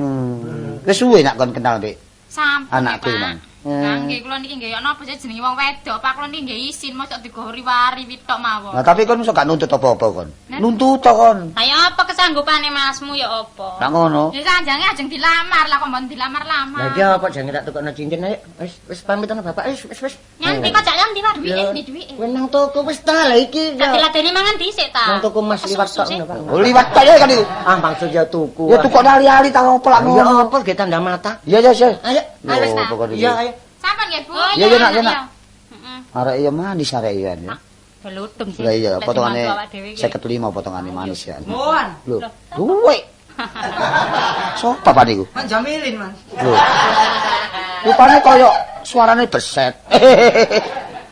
Wis suwe nak kon kenal Dik. Sampun Anakku nggih, Pak. emang. Lah nggih kula niki nggih ana apa sih jenenge wong wedok, Pak kula niki nggih isin mosok digori-wari witok mawon. Nah, tapi kon iso gak nuntut apa-apa kon. Nah. Nuntut to kon. Lah ya apa kesanggupane masmu ya apa? Nak ngono. Ya sanjange ajeng dilamar lah kok mbon dilamar-lamar. Lah iki apa jangan tak tukokno cincin ayo. Wis wis pamit ana bapak wis wis wis. Nyanti kok jak nyanti Pak. Duwike ndi duwike? Kowe nang toko wis ta lah iki. Gak diladeni mangan dhisik ta. Nang toko Mas liwat tok ngono Pak. Oh, liwat tok ya kan iku. Ah maksud ya tuku. Ya tukokno ali-ali ta opo lak Ya ngono. apa ge tanda mata. Iya iya iya. Ayo, ayo Yo, pokoknya Iya, ayo. Sampun nggih, Bu. Oh, Iya, iya, Nak, iya, Nak. Heeh. Arek iya manis arek iya ya. Beludung sih. Lah iya, Lek potongane dimantu awak dhewe iki. 55 potongane manis ya. Moan. Lho, duwe. Sopo Pak niku? Man Jamilin, Man. Lho. Rupane koyo suarane beset.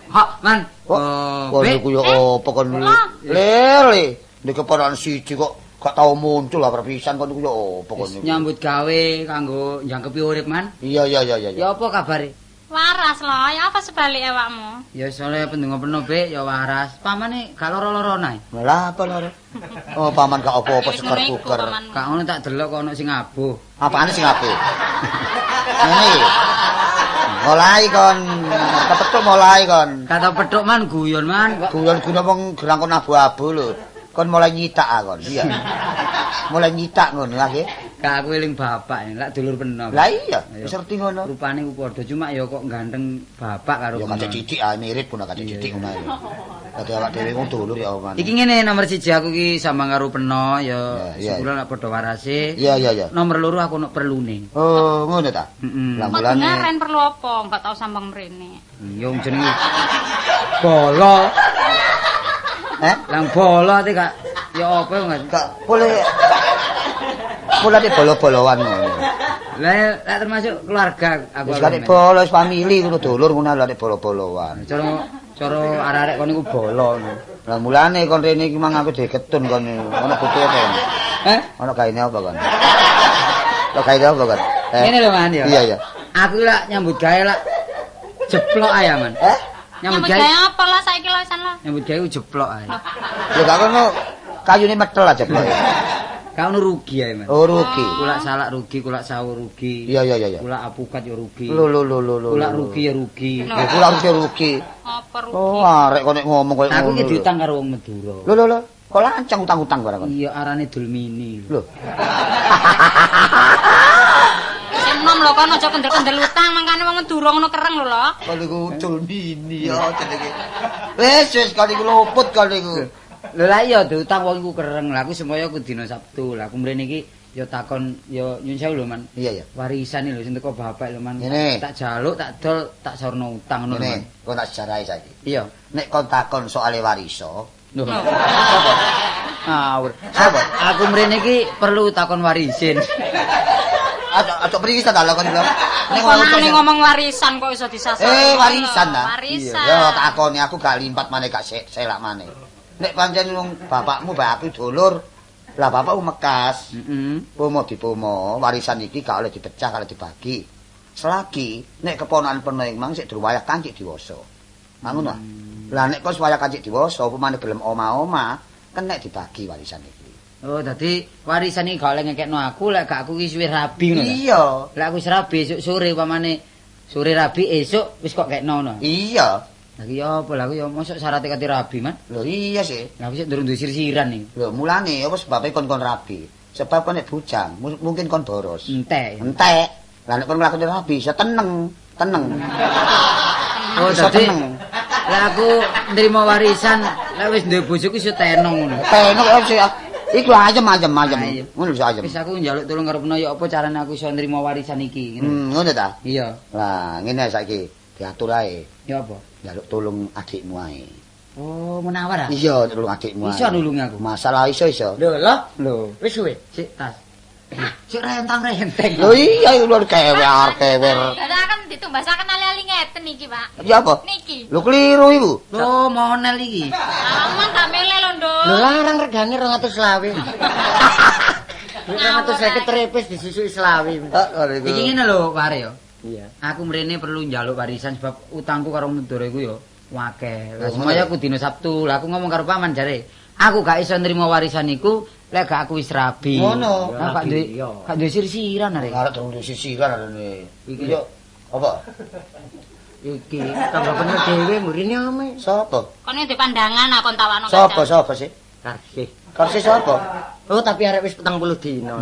Hak, Man. Kok Oh, kon Bek. niku yo apa kon lele. Nek keponakan siji kok gak tau muncul lah perpisan kon niku yo apa kon niku. Nyambut gawe kanggo njangkepi urip, Man. Iya iya iya iya. Ya apa kabare? Waras lho, ya apa sebalik awakmu? Ya soalnya pendonga peno, Bek, ya waras. Pamane gak loro-loro nae. Lah apa loro? Oh paman gak apa-apa Wis seger ngono iku buker. pamanmu. Gak ngono tak delok kok ono sing abuh. Apane sing apik? Ngene iki. Mulai kon, kepethuk mulai kon. Kata petuk Man guyon, Man. Kok Guyon-guyon wong gerang kon abu-abu lho. Kon mulai nyitak ah, kon. Iya. Mulai nyitak ngono lah nggih. gak aku eling bapak, lak dulur peno. Lah iya, Ayo. wis ngerti ngono. Rupane ku padha cuma ya kok ganteng bapak karo Ya peno. kacek cidik ah mirip ngono kacek cidik ngono ae. Dadi awak dhewe wong dulur ya oman. Iki ngene nomor 1 aku ki sambang karo peno ya Ya, iya, sebulan lak padha warase. Iya iya iya. Nomor loro aku ono perlune. Oh, ngono ta? Heeh. Lah Kok mulane dengaren perlu apa? Enggak tau sambang mrene. Ya wong jenenge bolo. Eh? Lang bolo ate gak ya apa ya gak. Gak boleh. Boleh di bolo-boloan ngono. Lah lak termasuk keluarga aku. Wis gak bolo wis famili ngono dulur ngono lho nek bolo-boloan. Cara cara arek-arek kon niku bolo ngono. Lah mulane kon rene iki mang aku diketun kon ono butuh apa? Eh? Ono gaene apa kon? Lo gaene apa kon? Eh? Ngene lho Man ya. Iya iya. Aku lak nyambut gawe lak jeplok ae Man. Eh? Nyambut Nyambut gawe gawe apa lah saiki lho wisan lah. nyambut gawe ku jeplok ae. Lho gak kono kayune metel aja jeplok. Gak ono rugi ae Man. Oh rugi. Kulak salak rugi, kulak sawo rugi. Iya iya iya iya. Kulak apukat ya rugi. Lho lho lho lho lho. Kulak rugi ya rugi. Lho kulak rugi rugi. Apa rugi? Oh arek kok nek ngomong koyo Aku ngono. ki diutang karo wong Madura. Lho lho lho. Kok lancang utang-utang barang kon. Iya arane Dulmini. Lho. Kon aja kendel-kendel utang, mangkane wong Madura ngono kereng lho lho. Kon iku ucul mini ya jenenge. Wis wis kon iku luput kon iku. Lho lah iya diutang wong iku kereng. Lah aku semoyo ku dina Sabtu. Lah aku mrene iki ya takon ya nyun sewu lho Man. Iya ya. Warisan lho sing teko bapak lho Man. Ngene. Tak jaluk, tak dol, tak saurno utang ngono lho Man. Ngene, kon tak sejarahi saiki. Iya. Nek kon takon soal wariso, Lho. sapa? Ngawur. Sapa? Aku mrene iki perlu takon warisin. Aja mriki ta lho kon lho. Nek Nek ngomong warisan kok iso disasar. Warisan ta? Warisan. Ya takoni aku gak limpat maneh gak selak maneh. Nek pancen wong bapakmu bae aku dulur, lah bapakmu mekas. Heeh. Pomo dipomo, warisan iki gak oleh dipecah, gak oleh dibagi. Selagi nek keponakan peno ing mang sik durung wayah kancik diwasa. Ngono ta? Lah nek kok wayah kancik diwasa, upamane gelem oma-oma, kenek dibagi warisan iki. Oh, dadi warisan iki gak oleh ngekekno aku lek gak aku iki suwe rabi ngono ta. Iya. Lek aku wis rabi esuk sore upamane sore rabi esuk wis kok kekno ngono. Iya. Lah iki apa lah aku ya mosok syarate kate rabi, Man. Lho iya sih. Lah aku sik durung duwe sir-siran iki. Lho mulane apa sebabe kon-kon rabi? Sebab kon nek bujang, mungkin kon boros. Entek. Entek. Lah nek kon nglakoni rabi iso teneng, teneng. Oh, Iso dadi teneng. lek aku nrimo warisan, lek wis duwe bojoku iso tenong ngono. Teneng kok sih. Iku ayem ayem ayem. Ayem. Ngono iso ayem. Wis aku njaluk tulung karo Peno ya apa carane aku iso nrimo warisan iki ngono. Ngono ta? Iya. Lah ngene saiki diatur ae. Ya apa? Njaluk tulung adikmu ae. Oh, menawar ah? Iya, nulung adikmu ae. Iso nulungi aku. Masalah iso iso. Lho, lho. Lho, Wis suwe. sik tas. Sik rentang-renteng. Lho iya iku lho kewer kewer. Lah kan ditumbasaken ali-ali ngeten iki, Pak. Ya apa? Niki. Lho keliru iku. Lho, monel iki. Aman gak mele lho, Nduk. Lho larang regane 220. 250 trepes disusuki selawe. Heeh, Iki ngene lho, Ware yo. Iya. Aku mrene perlu njaluk warisan sebab utangku karo Madura iku yo akeh. Lah Oh, semoyo ngono. aku dina Sabtu. Lah aku ngomong karo paman jare, aku gak iso nrimo warisan iku lek gak aku wis rabi. Ngono. Lah gak duwe Iya. gak duwe sir-siran arek. Arek durung duwe sisiran arene. Iki. Yo apa? Iki tambah bener dhewe mburine ame. Sapa? Kon iki pandangan ah kon tawakno Sapa sapa sih? Karsih. Karsi sapa? Oh, tapi arek wis 40 dina.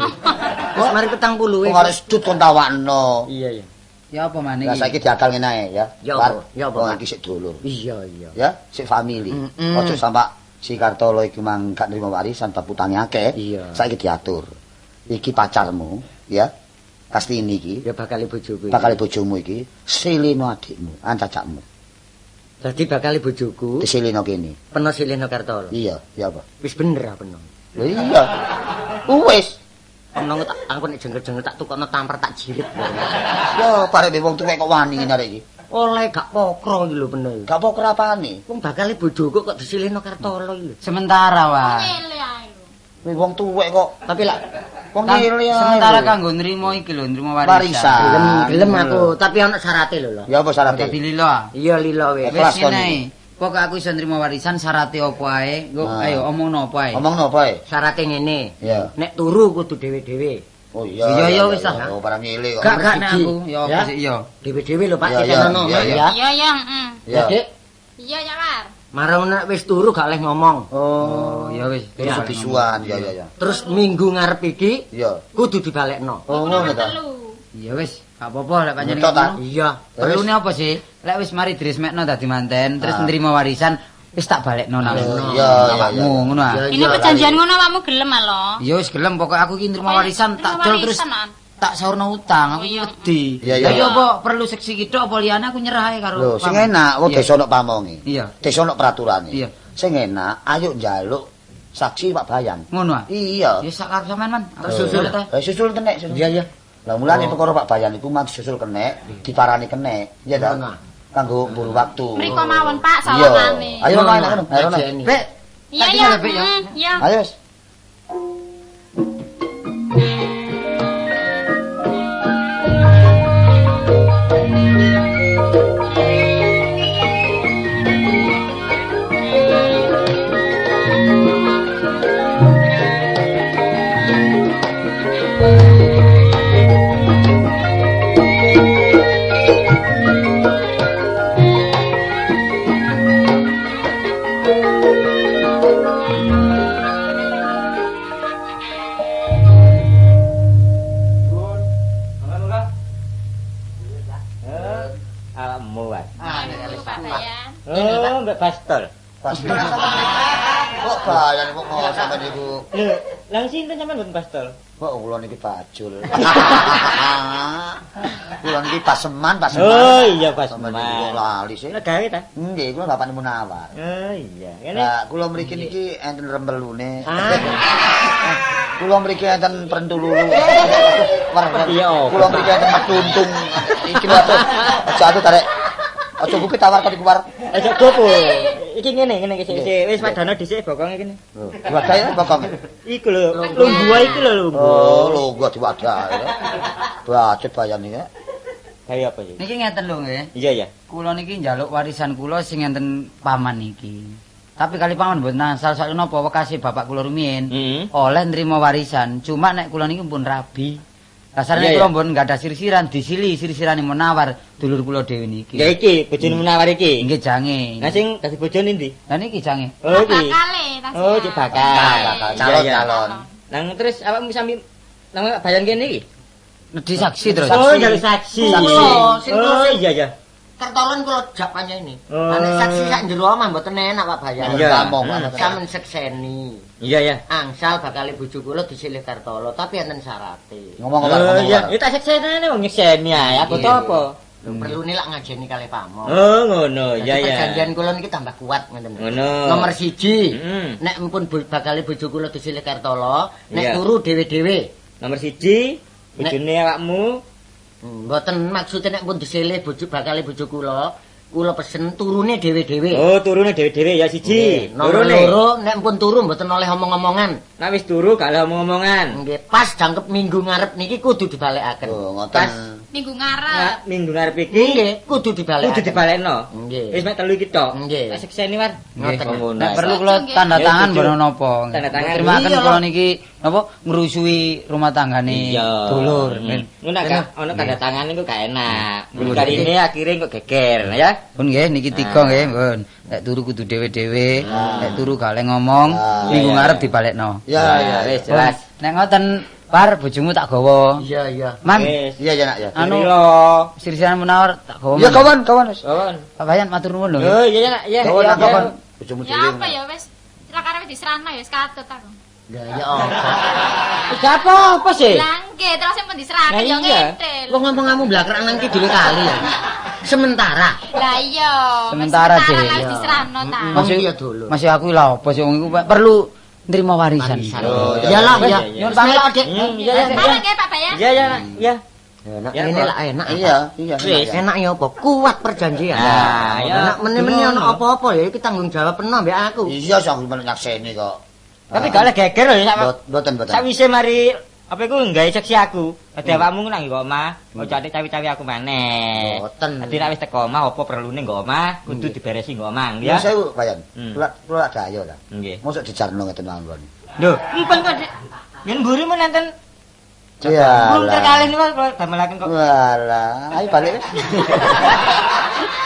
Wis mari 40 Wong wis. arek sedut kon tawakno. Iya, iya. Ya apa maneh Lah iki? saiki diakal ngene ae ya. Ya apa? Ya apa, Wong Pak? iki sik dulur. Iya, iya. Ya, sik family. Ojo sampak si Kartolo iki mang gak nrimo warisan bab utange akeh. Iya. Saiki diatur. Iki pacarmu, ya. Kastini iki Ya bakal bojoku. iki. bakal bojomu iki silino adikmu, ancacakmu. Dadi bakal bojoku Disilino kene. peno Sileno Kartolo. Iya, ya apa? Wis bener ah peno. Lho iya. Wis. Peno tak aku nek jengkel-jengkel tak tukokno tampar tak jirit. Ya parek wong tuwek kok wani ngene arek iki. Oleh gak pokro iki lho peno. Gak apa kerapane. Wong bakal bojoku kok disilihno Kartolo iki lho. Sementara wae. Nyele ae lho. Wih, wong tuwek kok Tapi lah wong Kang- nyele ae. Sementara kanggo nrimo iki lho, nrimo warisan. Warisan. gelem gelem aku, tapi ana syarate lho lho. Ya apa syarate? Dadi lilo ah. Iya lilo wis. Ikhlas Wis kon ngene iki. ae. Pokoke aku iso nrimo warisan syarate apa ae. Engko Ah. ayo omongno apa ae. Omongno apa ae? Syarate ngene. Ya. Nek turu kudu dhewe-dhewe. Oh iya. Iya, iya, wis ah. Oh, barang nyele kok. Gak gak nek Siji. aku ya apa Ya. sih iya. Dhewe-dhewe lho Pak Iya, iya, ditenono iya, ya. Iya, iya, heeh. Ya. Dik, Iya, ya, War. marang nek wis turu gak oleh ngomong. Oh, ya wis. Terus bisuan, ya ya ya. Terus minggu ngarep iki Iya. kudu dibalekno. Oh ngono ta. Telu. Ya wis, gak apa-apa lek panjenengan. Ngetok ta? ngono. Iya. Perlune apa sih? Lek wis mari diresmekno dadi manten, terus Ah. nrimo warisan, wis tak balekno nang Iya, iya, awakmu iya. ngono ah. Iya, Ini perjanjian ngono awakmu gelem ah lho. Ya wis gelem pokoke aku iki nrimo warisan tak Nrimo dol terus warisan, ah. tak saurno utang, aku iki Iya. wedi. Iya, iya. Lah iya apa perlu seksi ki tok apa liyane aku nyerah ae karo. Lho, sing paman. enak wong Iya. desa ono pamonge. Iya. Desa ono peraturane. Iya. Sing enak ayo njaluk saksi Pak Bayang. Ngono ah. Iya. Ya sak karep sampean, Man. Aku Susul. ta. Eh susul kenek susul. Iya, iya. Lah mulane perkara Pak Bayan iku mang disusul kenek, diparani kenek. Iya ta? Ngono. Kanggo mburu waktu. Mriko mawon, Pak, Iya. sawangane. Ayo rono ayo rono. Ayo rono. Ngajeni. Bek. Iya, Tak iya. tinggal, Bek, ya. Iya. Ayo. wis. Oh, mbek Bastol. Bastol. Kok bayan kok ngono sampean niku. Lho, lang sinten sampean mboten Bastol? Kok kula niki bajul. Kula niki paseman, paseman. Oh iya paseman. Kok lali sih. Lah gawe ta? Nggih, kula bapakne Munawar. Oh iya. Ngene. Lah kula mriki niki enten rembelune. Kula mriki enten prentululu. Kula mriki enten metuntung. Iki lho aja atuh tarik. Aja kuwi tawar kok dikuwar. Aja gopo. Iki ngene, ngene iki sik. Wis padano dhisik bokonge kene. Diwadahi bokonge. Iku lho, lungguh iki lho lungguh. Oh, lungguh diwadahi. Bacet bayan iki. Gawe apa iki? Niki ngeten lho nggih. Iya, iya. Kula niki njaluk warisan kula sing enten paman niki. Tapi kali paman mboten asal soal napa wekase bapak kula rumiyin. Oleh nrimo warisan, cuma nek kula niki pun rabi. Kasarane kula mboten gadah sirsiran, disili sirsirane Munawar dulur kula dhewe niki. Ya iki bojone Munawar iki. Nggih jange. Lah sing dadi bojone ndi? Lah niki jange. Oh iki. Bakale. Oh, iki bakal. Calon-calon. Nang terus awakmu sami nang bayan kene iki? Nedhi saksi terus. Oh, njaluk saksi. Saksi. Oh, iya iya. Kertolen kula jak panjenengan. Lah nek saksi sak jero omah mboten enak Pak Bayan. Iya. Sampeyan sekseni. Iya ya. Angsal bakal bojo kula disilih Kartolo, tapi enten syarate. Ngomong apa? Oh iya, ya tak seksenane wong nyekseni ae. Aku to apa? Lho perlune lak ngajeni kalih pamong. Oh ngono, iya iya. Perjanjian kula niki tambah kuat ngoten. Ngono. Nomor 1, nek mpun bakal bojo kula disilih Kartolo, nek turu dhewe-dhewe. Nomor 1, bojone awakmu. Mboten maksude nek pun disilih bojo bakale bojo kula, kula pesen turune dhewe-dhewe. Oh, turune dhewe-dhewe ya siji. Nomor loro nek pun turu mboten oleh omong-omongan. Nek wis turu gak oleh omong-omongan. Nggih, pas jangkep minggu ngarep niki kudu dibalekaken. Oh, ngoten. Pas minggu ngarep. Minggu ngarep iki nggih kudu dibalekaken. Kudu dibalekno. Nggih. Wis mek telu iki tok. Nggih. Tak sekseni war. Ngoten. Nek perlu kula tanda tangan mboten napa. Tanda tangan. Terimaken kula niki napa ngrusui rumah tanggane dulur. Ngono gak ono tanda tangan niku gak enak. Kali ini akhire kok geger ya. Pun nggih niki tiga nggih, pun. Nek turu kudu dhewe-dhewe, nek turu gak oleh ngomong, minggu ngarep dibalekno. Ya ya wis jelas. Nek ngoten Par bojomu tak gawa. Iya iya. Man. Iya iya nak ya. Anu sirsiran Munawar tak gawa. Ya kawan kawan wis. Kawan. Pak Bayan matur nuwun lho. Oh iya nak iya. Kawan kawan. Bojomu dhewe. Ya apa ya wis lakare wis diserahno ya wis katut aku. Lah ya apa? Wis apa-apa sih? Lah nggih terus pun diserahke ya ngetel. Wong ngomong-ngomong blakrak nang kidul kali ya. Sementara. Lah iya. Sementara sih. Wis diserahno ta. Masih iya dulu. Masih aku lha apa sih wong iku perlu nerima warisan. Iya lah ya. Nyuwun pamit Dik. Iya iya. Nggih Pak Bayan. Iya iya iya. Enak ngene lak enak. Iya iya. Enak ya apa? Kuat perjanjian. Enak meni-meni ono apa-apa ya iki tanggung jawab penuh mbek aku. Iya sang men nyakseni kok. Tapi gak oleh geger lho sak. Mboten mboten. Sakwise mari apa iku nggawe seksi aku. Dadi awakmu nang nggo omah, ojo atik cawi-cawi aku maneh. Mboten. Dadi nek wis teko omah apa perlune nggo omah, kudu diberesi nggo omah ya. Sewu Bayan. Kula kula dayo ta. Nggih. Mosok dijarno ngeten mawon. Lho, empen kok yen mburi men enten. Iya. Belum terkalih niku kula damelaken kok. Walah, ayo balik.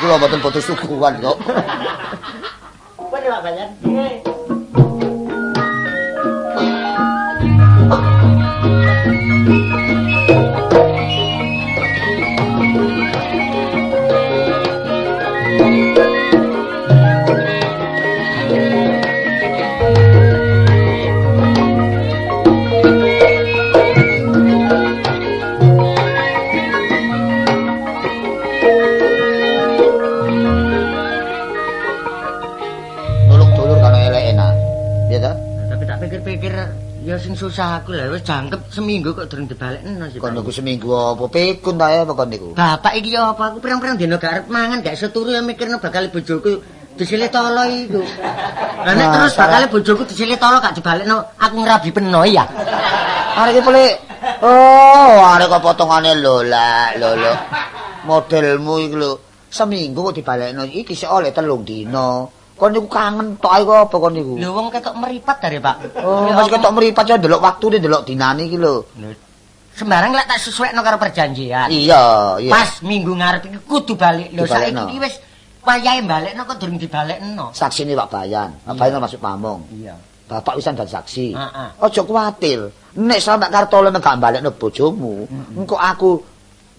Kula mboten putus suguhan kok. Pun Pak Bayan. Nggih. Nulung dulur kan elek enak. Iya ta? Tapi tak pikir-pikir ya sing susah aku lah wis jangkep seminggu kok durung dibalekno sih. Kon niku seminggu apa pikun ta ya kon niku. Bapak iki ya apa aku pirang-pirang dina gak arep mangan gak iso turu ya mikirno bakal bojoku disilih tolo iku. Lah nek terus bakal bojoku disilih tolo gak dibalekno aku ngrabi peno ya. Arek iki pelik. Oh, arek kok potongane lho lah, lho lho. Modelmu iki lho, seminggu kok dibalekno iki sik oleh 3 dina. Kon niku kangen tok ae kok apa kon niku? Lho wong ketok meripat dari Pak. Oh, masih ketok meripat ya ndelok waktune ndelok dinane iki lho. Sembarang lek tak sesuaikno karo perjanjian. Iya, iya. Pas minggu ngarep iki kudu balik. Lho saiki iki wis wayahe balekno kok durung dibalekno. Saksine Pak Bayan. Pak Bayan masuk pamong. Iya. Bapak wisan dan saksi. Heeh. Aja kuwatir. Nek sampe Kartolo gak balekno bojomu, engko aku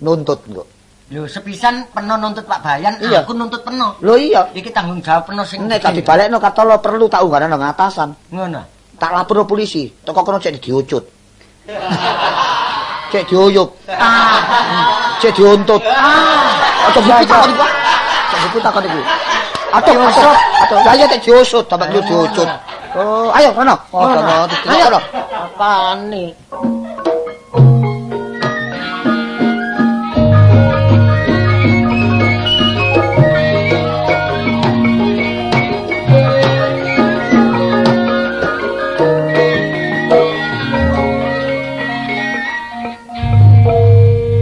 nuntut engko. Lho, sepisan peno nuntut Pak Bayan, aku nuntut peno. Lho iya. Iki tanggung jawab peno sing nek gak dibalekno Kartolo perlu tak unggahno nang atasan. Ngono. Tak laporno polisi, teko kono cek diucut. Cek diuyup. Cek diuntut. Aja buku takon iku. Cek buku takon iku. Aduh, aduh. Lah iya cek diusut, sampe diucut. Oh, ayo rono. Oh, rono, ayo. Apane?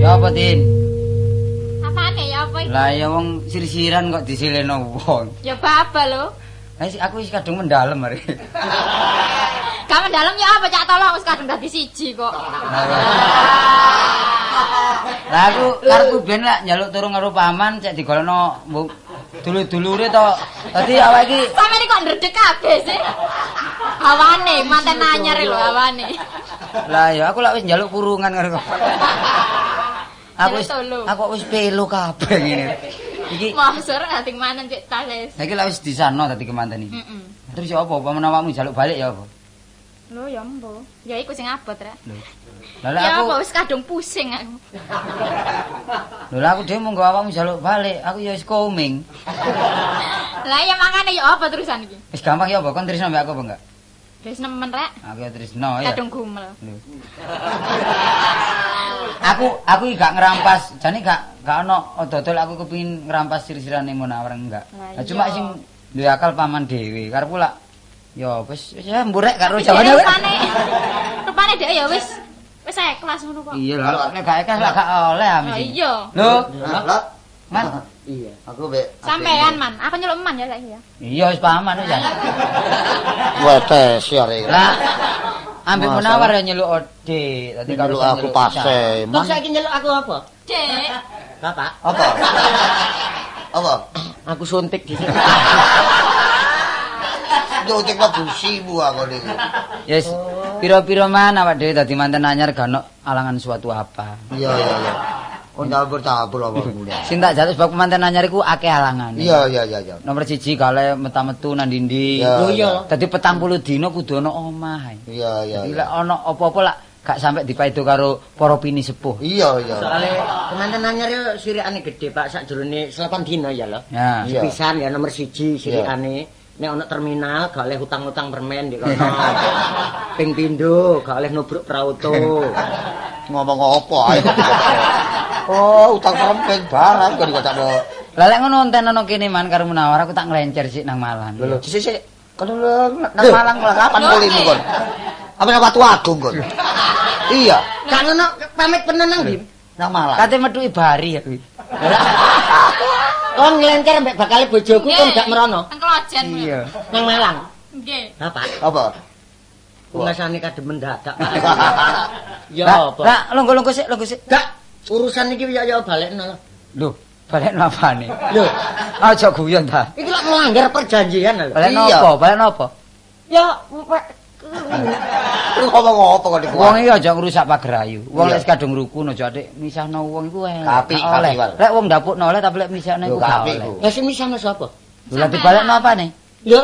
Ya apa, Tin? Apane ya apa iki? Lah ya wong sir-siran kok disileno wong. Ya baba lho. Lah aku wis kadung mendalem mari. Gak mendalem ya apa Cak Tolong wis kadung dadi siji kok. Lah aku karepku ben lak njaluk turung karo paman cek digolekno dulur-dulure to. Dadi awake iki sampeyan kok ndredeg kabeh sih. Hawane manten anyar lho hawane. Lah ya aku lak wis njaluk kurungan karo. Aku wis aku wis pelo kabeh ngene. Iki mosok ati manten cek tas. Lah iki lak wis disano dadi kemanten iki. Heeh. Terus ya apa menawa awakmu njaluk balik ya apa? Lho ya embo. Ya iku sing abot rek. Lho. Lah ya aku apa wis kadung pusing aku. Lho lah aku dhewe monggo awakmu njaluk balik, aku ya wis koming. Lah ya mangane ya apa terusan iki? Wis gampang ya apa kon tresno mbek aku apa enggak? Wis nemen rek. Aku ya tresno ya. Kadung gumel. Lho. Aku iki gak ngerampas, jane gak ono dodol aku kepengin ngerampas sir-sirane Munawar enggak. Lah cuma sing duwe akal paman dhewe. Karepku lak ya wis wis mburek karo jawane. Rupane dhek ya wis wis ikhlas ngono kok. Iya lho, nek gak ikhlas lak gak oleh amis. Oh iya. Lho, lho. Man. Iya. Aku mbek sampean man, aku nyeluk man ya saiki ya. Iya wis paman wis ya. Wetes ya rek. Lah ambek Munawar ya nyeluk Ode, dadi nyeluk aku pase. Kok saiki nyeluk aku apa? Dek. Bapak. Apa? Apa? Aku suntik dhisik. Nyuntik kok busimu aku niku. Yes. Pira-pira man awak dhewe dadi manten anyar gak ono alangan suatu apa. Iya iya iya. Kon campur-campur apa mulih. Sing tak jaluk sebab manten anyar iku akeh alangane. Iya iya iya iya. Nomor 1 gale metu-metu nang ndi-ndi. Lho iya. Dadi 40 dina kudu ana omah. Iya iya. Dadi lek ana apa-apa lak gak sampe dipaido karo para pini sepuh. Iya iya. Soale kemanten anyar yo sirikane gedhe Pak sakjroning 8 dina ya lho. Ya. Sepisan ya nomor 1 sirikane. Nek ana terminal gak oleh utang-utang permen ndek kono. Ping pindho gak oleh nubruk prauto. Ngomong apa ae kok. Oh, utang permen barang kok dikocakno. Lah lek ngono enten ana kene man karo Munawar aku tak nglencer sik nang Malang. Lho lho, sik sik. Kon nang Malang malah kapan kulimu kon? Apa nang Watu Agung kon? Iya. Gak ngono pamit penen nang ndi? Nang Malang. Kate metuki bari aku. Kon nglencer mbek bakale bojoku kon gak merono. Teng Klojen. Iya. Nang Malang. Nggih. Bapak. Apa? Ungasane kademen dadak. Ya apa? Lah longgo-longgo sik, longgo sik. Gak urusan iki ya ya balekno lho. Lho, balekno apane? Lho, aja guyon ta. Iki lak melanggar perjanjian lho. Balekno apa? Balekno apa? Ya lu ngomong apa kok niku? Wong iki aja ngrusak pagerayu. Wong lek kadung rukun aja atik misahno wong iku elek. Lek wong ndapukno oleh tapi lek misahno iku gak oleh. Lah sing misahno sapa? Lho lah dibalekno apane? Lho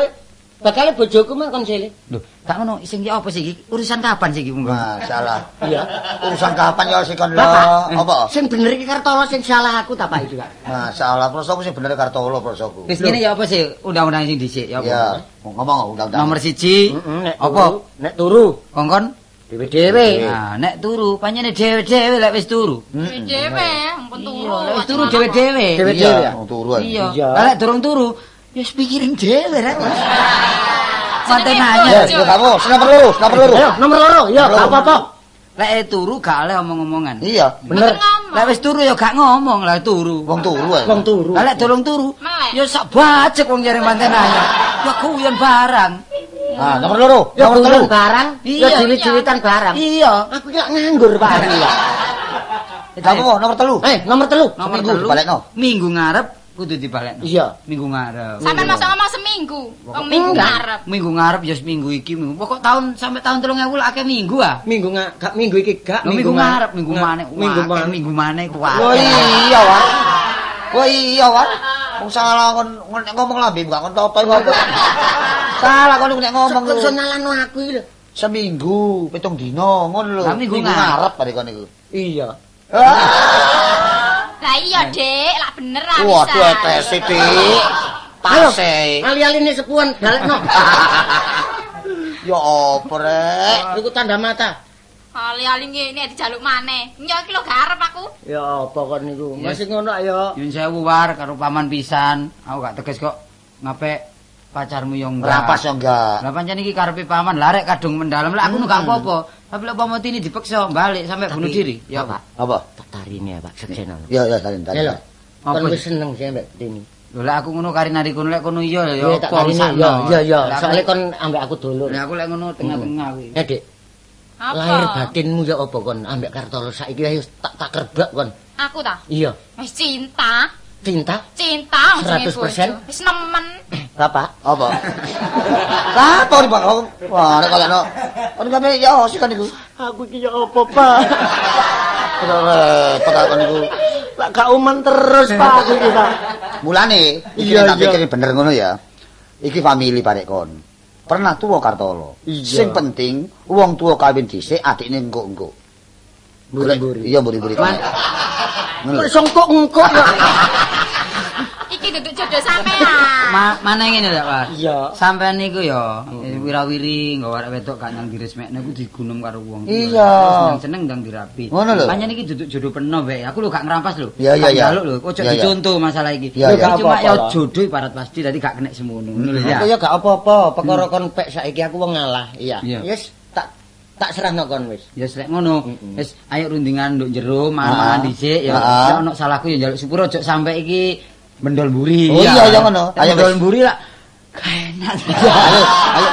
bakale bojoku mah kon sile. Lho, gak ngono sing iki apa sih iki? Urusan kapan sih iki monggo? Masalah. Iya. Urusan kapan ya sing kon lho? Apa? Sing bener iki Kartolo sing salah aku ta Pak iki, Pak. Masalah prosoku sing bener Kartolo prosoku. Wis ngene ya apa sih undang-undang sing dhisik ya apa? Iya, ngomong undang-undang. Nomor 1. Apa? Nek turu. Kongkon dhewe-dhewe. Nah, nek turu pancene dhewe-dhewe lek wis turu. Dhewe, ampun turu. Lek wis turu dhewe-dhewe. Dhewe-dhewe ya. Wong turu. Iya. Lah lek durung turu ya wis pikirin dhewe rek. Manten anyar. Ya, kamu nomor loro, nomor loro. Ayo, nomor loro. Ya, gak apa-apa. Lek turu gak oleh omong-omongan. Iya, bener. Lek wis turu ya gak ngomong lah turu. Wong turu ae. Wong turu. Lah lek durung turu, ya sak bajek wong jare manten anyar. Ya guyon barang. Ah, nomor loro, ya nomor telu barang, ya jiwit-jiwitan barang. Iya. Aku ki nganggur Pak ya. Kamu nomor telu. Nomor telu. Nomor Seminggu telu. dibalekno. Minggu ngarep Kudu dibalekno. Iya. Minggu ngarep. Sampeyan mosok ngomong seminggu. Wong minggu ngarep. Minggu ngarep ya seminggu iki, minggu. Pokok tahun sampai tahun 2000 lah akeh minggu ah. Minggu gak minggu iki gak minggu ngarep, minggu maneh. Minggu maneh, minggu maneh kuwi. Oh iya, Wak. Oh iya, Wak. Wong salah kon nek ngomong lambe gak kon toto iku. Salah kon nek ngomong. Kok iso nyalano aku iki lho. Seminggu, 7 dina ngono lho. Minggu ngarep bare kon iku. Iya. Lah iya, Dik, lak bener ah bisa. Waduh, etese, Dik. Pase. Ali-aline sepuan balekno. Ya apa rek? Iku tanda mata. Ali-ali ngene dijaluk maneh. Nyo iki lho gak arep aku. Ya apa kon niku? Masih ngono ayo. Nyun sewu war karo paman pisan. Aku gak teges kok ngapik pacarmu yo enggak. Rapas yo enggak. Lah pancen iki karepe paman, lah rek kadung mendalam lah aku nu gak apa-apa. Tapi lek umpama tini dipaksa balik sampai bunuh diri. Ya Pak. Apa? Tak tarine ya, Pak, sekseno. Ya ya tarin tarin. Lho. Kon wis seneng sih mbek Tini. Lho lek aku ngono kari-nari kono lek kono iya ya apa sakno. Iya iya, soalnya kon ambek aku dulur. Lah aku lek ngono tengah-tengah kuwi. Eh, Dik. Lahir batinmu ya apa kon ambek Kartolo saiki ayo tak kerbak kon. Aku ta? Iya. Wis cinta. Cinta? Cinta 100%. Wis nemen. Bapak, apa? Apa nih, Pak? Wah, nek kaya no. Kon kabeh ya sih kan iku. Aku iki ya apa, Pak? Repot aku niku. Lah gak uman terus, Pak, aku iki, Pak. Mulane iki tak pikir bener ngono ya. Iki famili barek kon. Pernah tuwa Kartolo. Sing penting wong tuwa kawin dhisik, adikne engko-engko. Mburi-mburi. Iya, mburi-mburi. Kok iso engko-engko kok. Iki duduk jodoh sampean. Mana ngene lho, Pak. Iya. Sampean niku ya wirawiri nggawa arek wedok gak nang diresmekno iku digunung karo wong. Iya. Seneng ndang dirabi. Ngono lho. Pancen iki duduk jodoh peno wae. Aku lho gak ngrampas lho. Iya iya iya. Njaluk lho, ojo dicontoh masalah iki. Cuma ya jodoh ibarat pasti dadi gak kenek semono. Ngono lho ya. Aku ya gak apa-apa, perkara kon pek saiki aku wong ngalah. Iya. Wis tak serahno kon wis. Ya wis lek ngono. Wis ayo rundingan nduk jero mangan dhisik ya. Nek ono salahku ya njaluk sepuro ojo sampe iki mendol mburi. Oh iya iya ngono. Ayo mendol mburi lak gak enak. Ayo ayo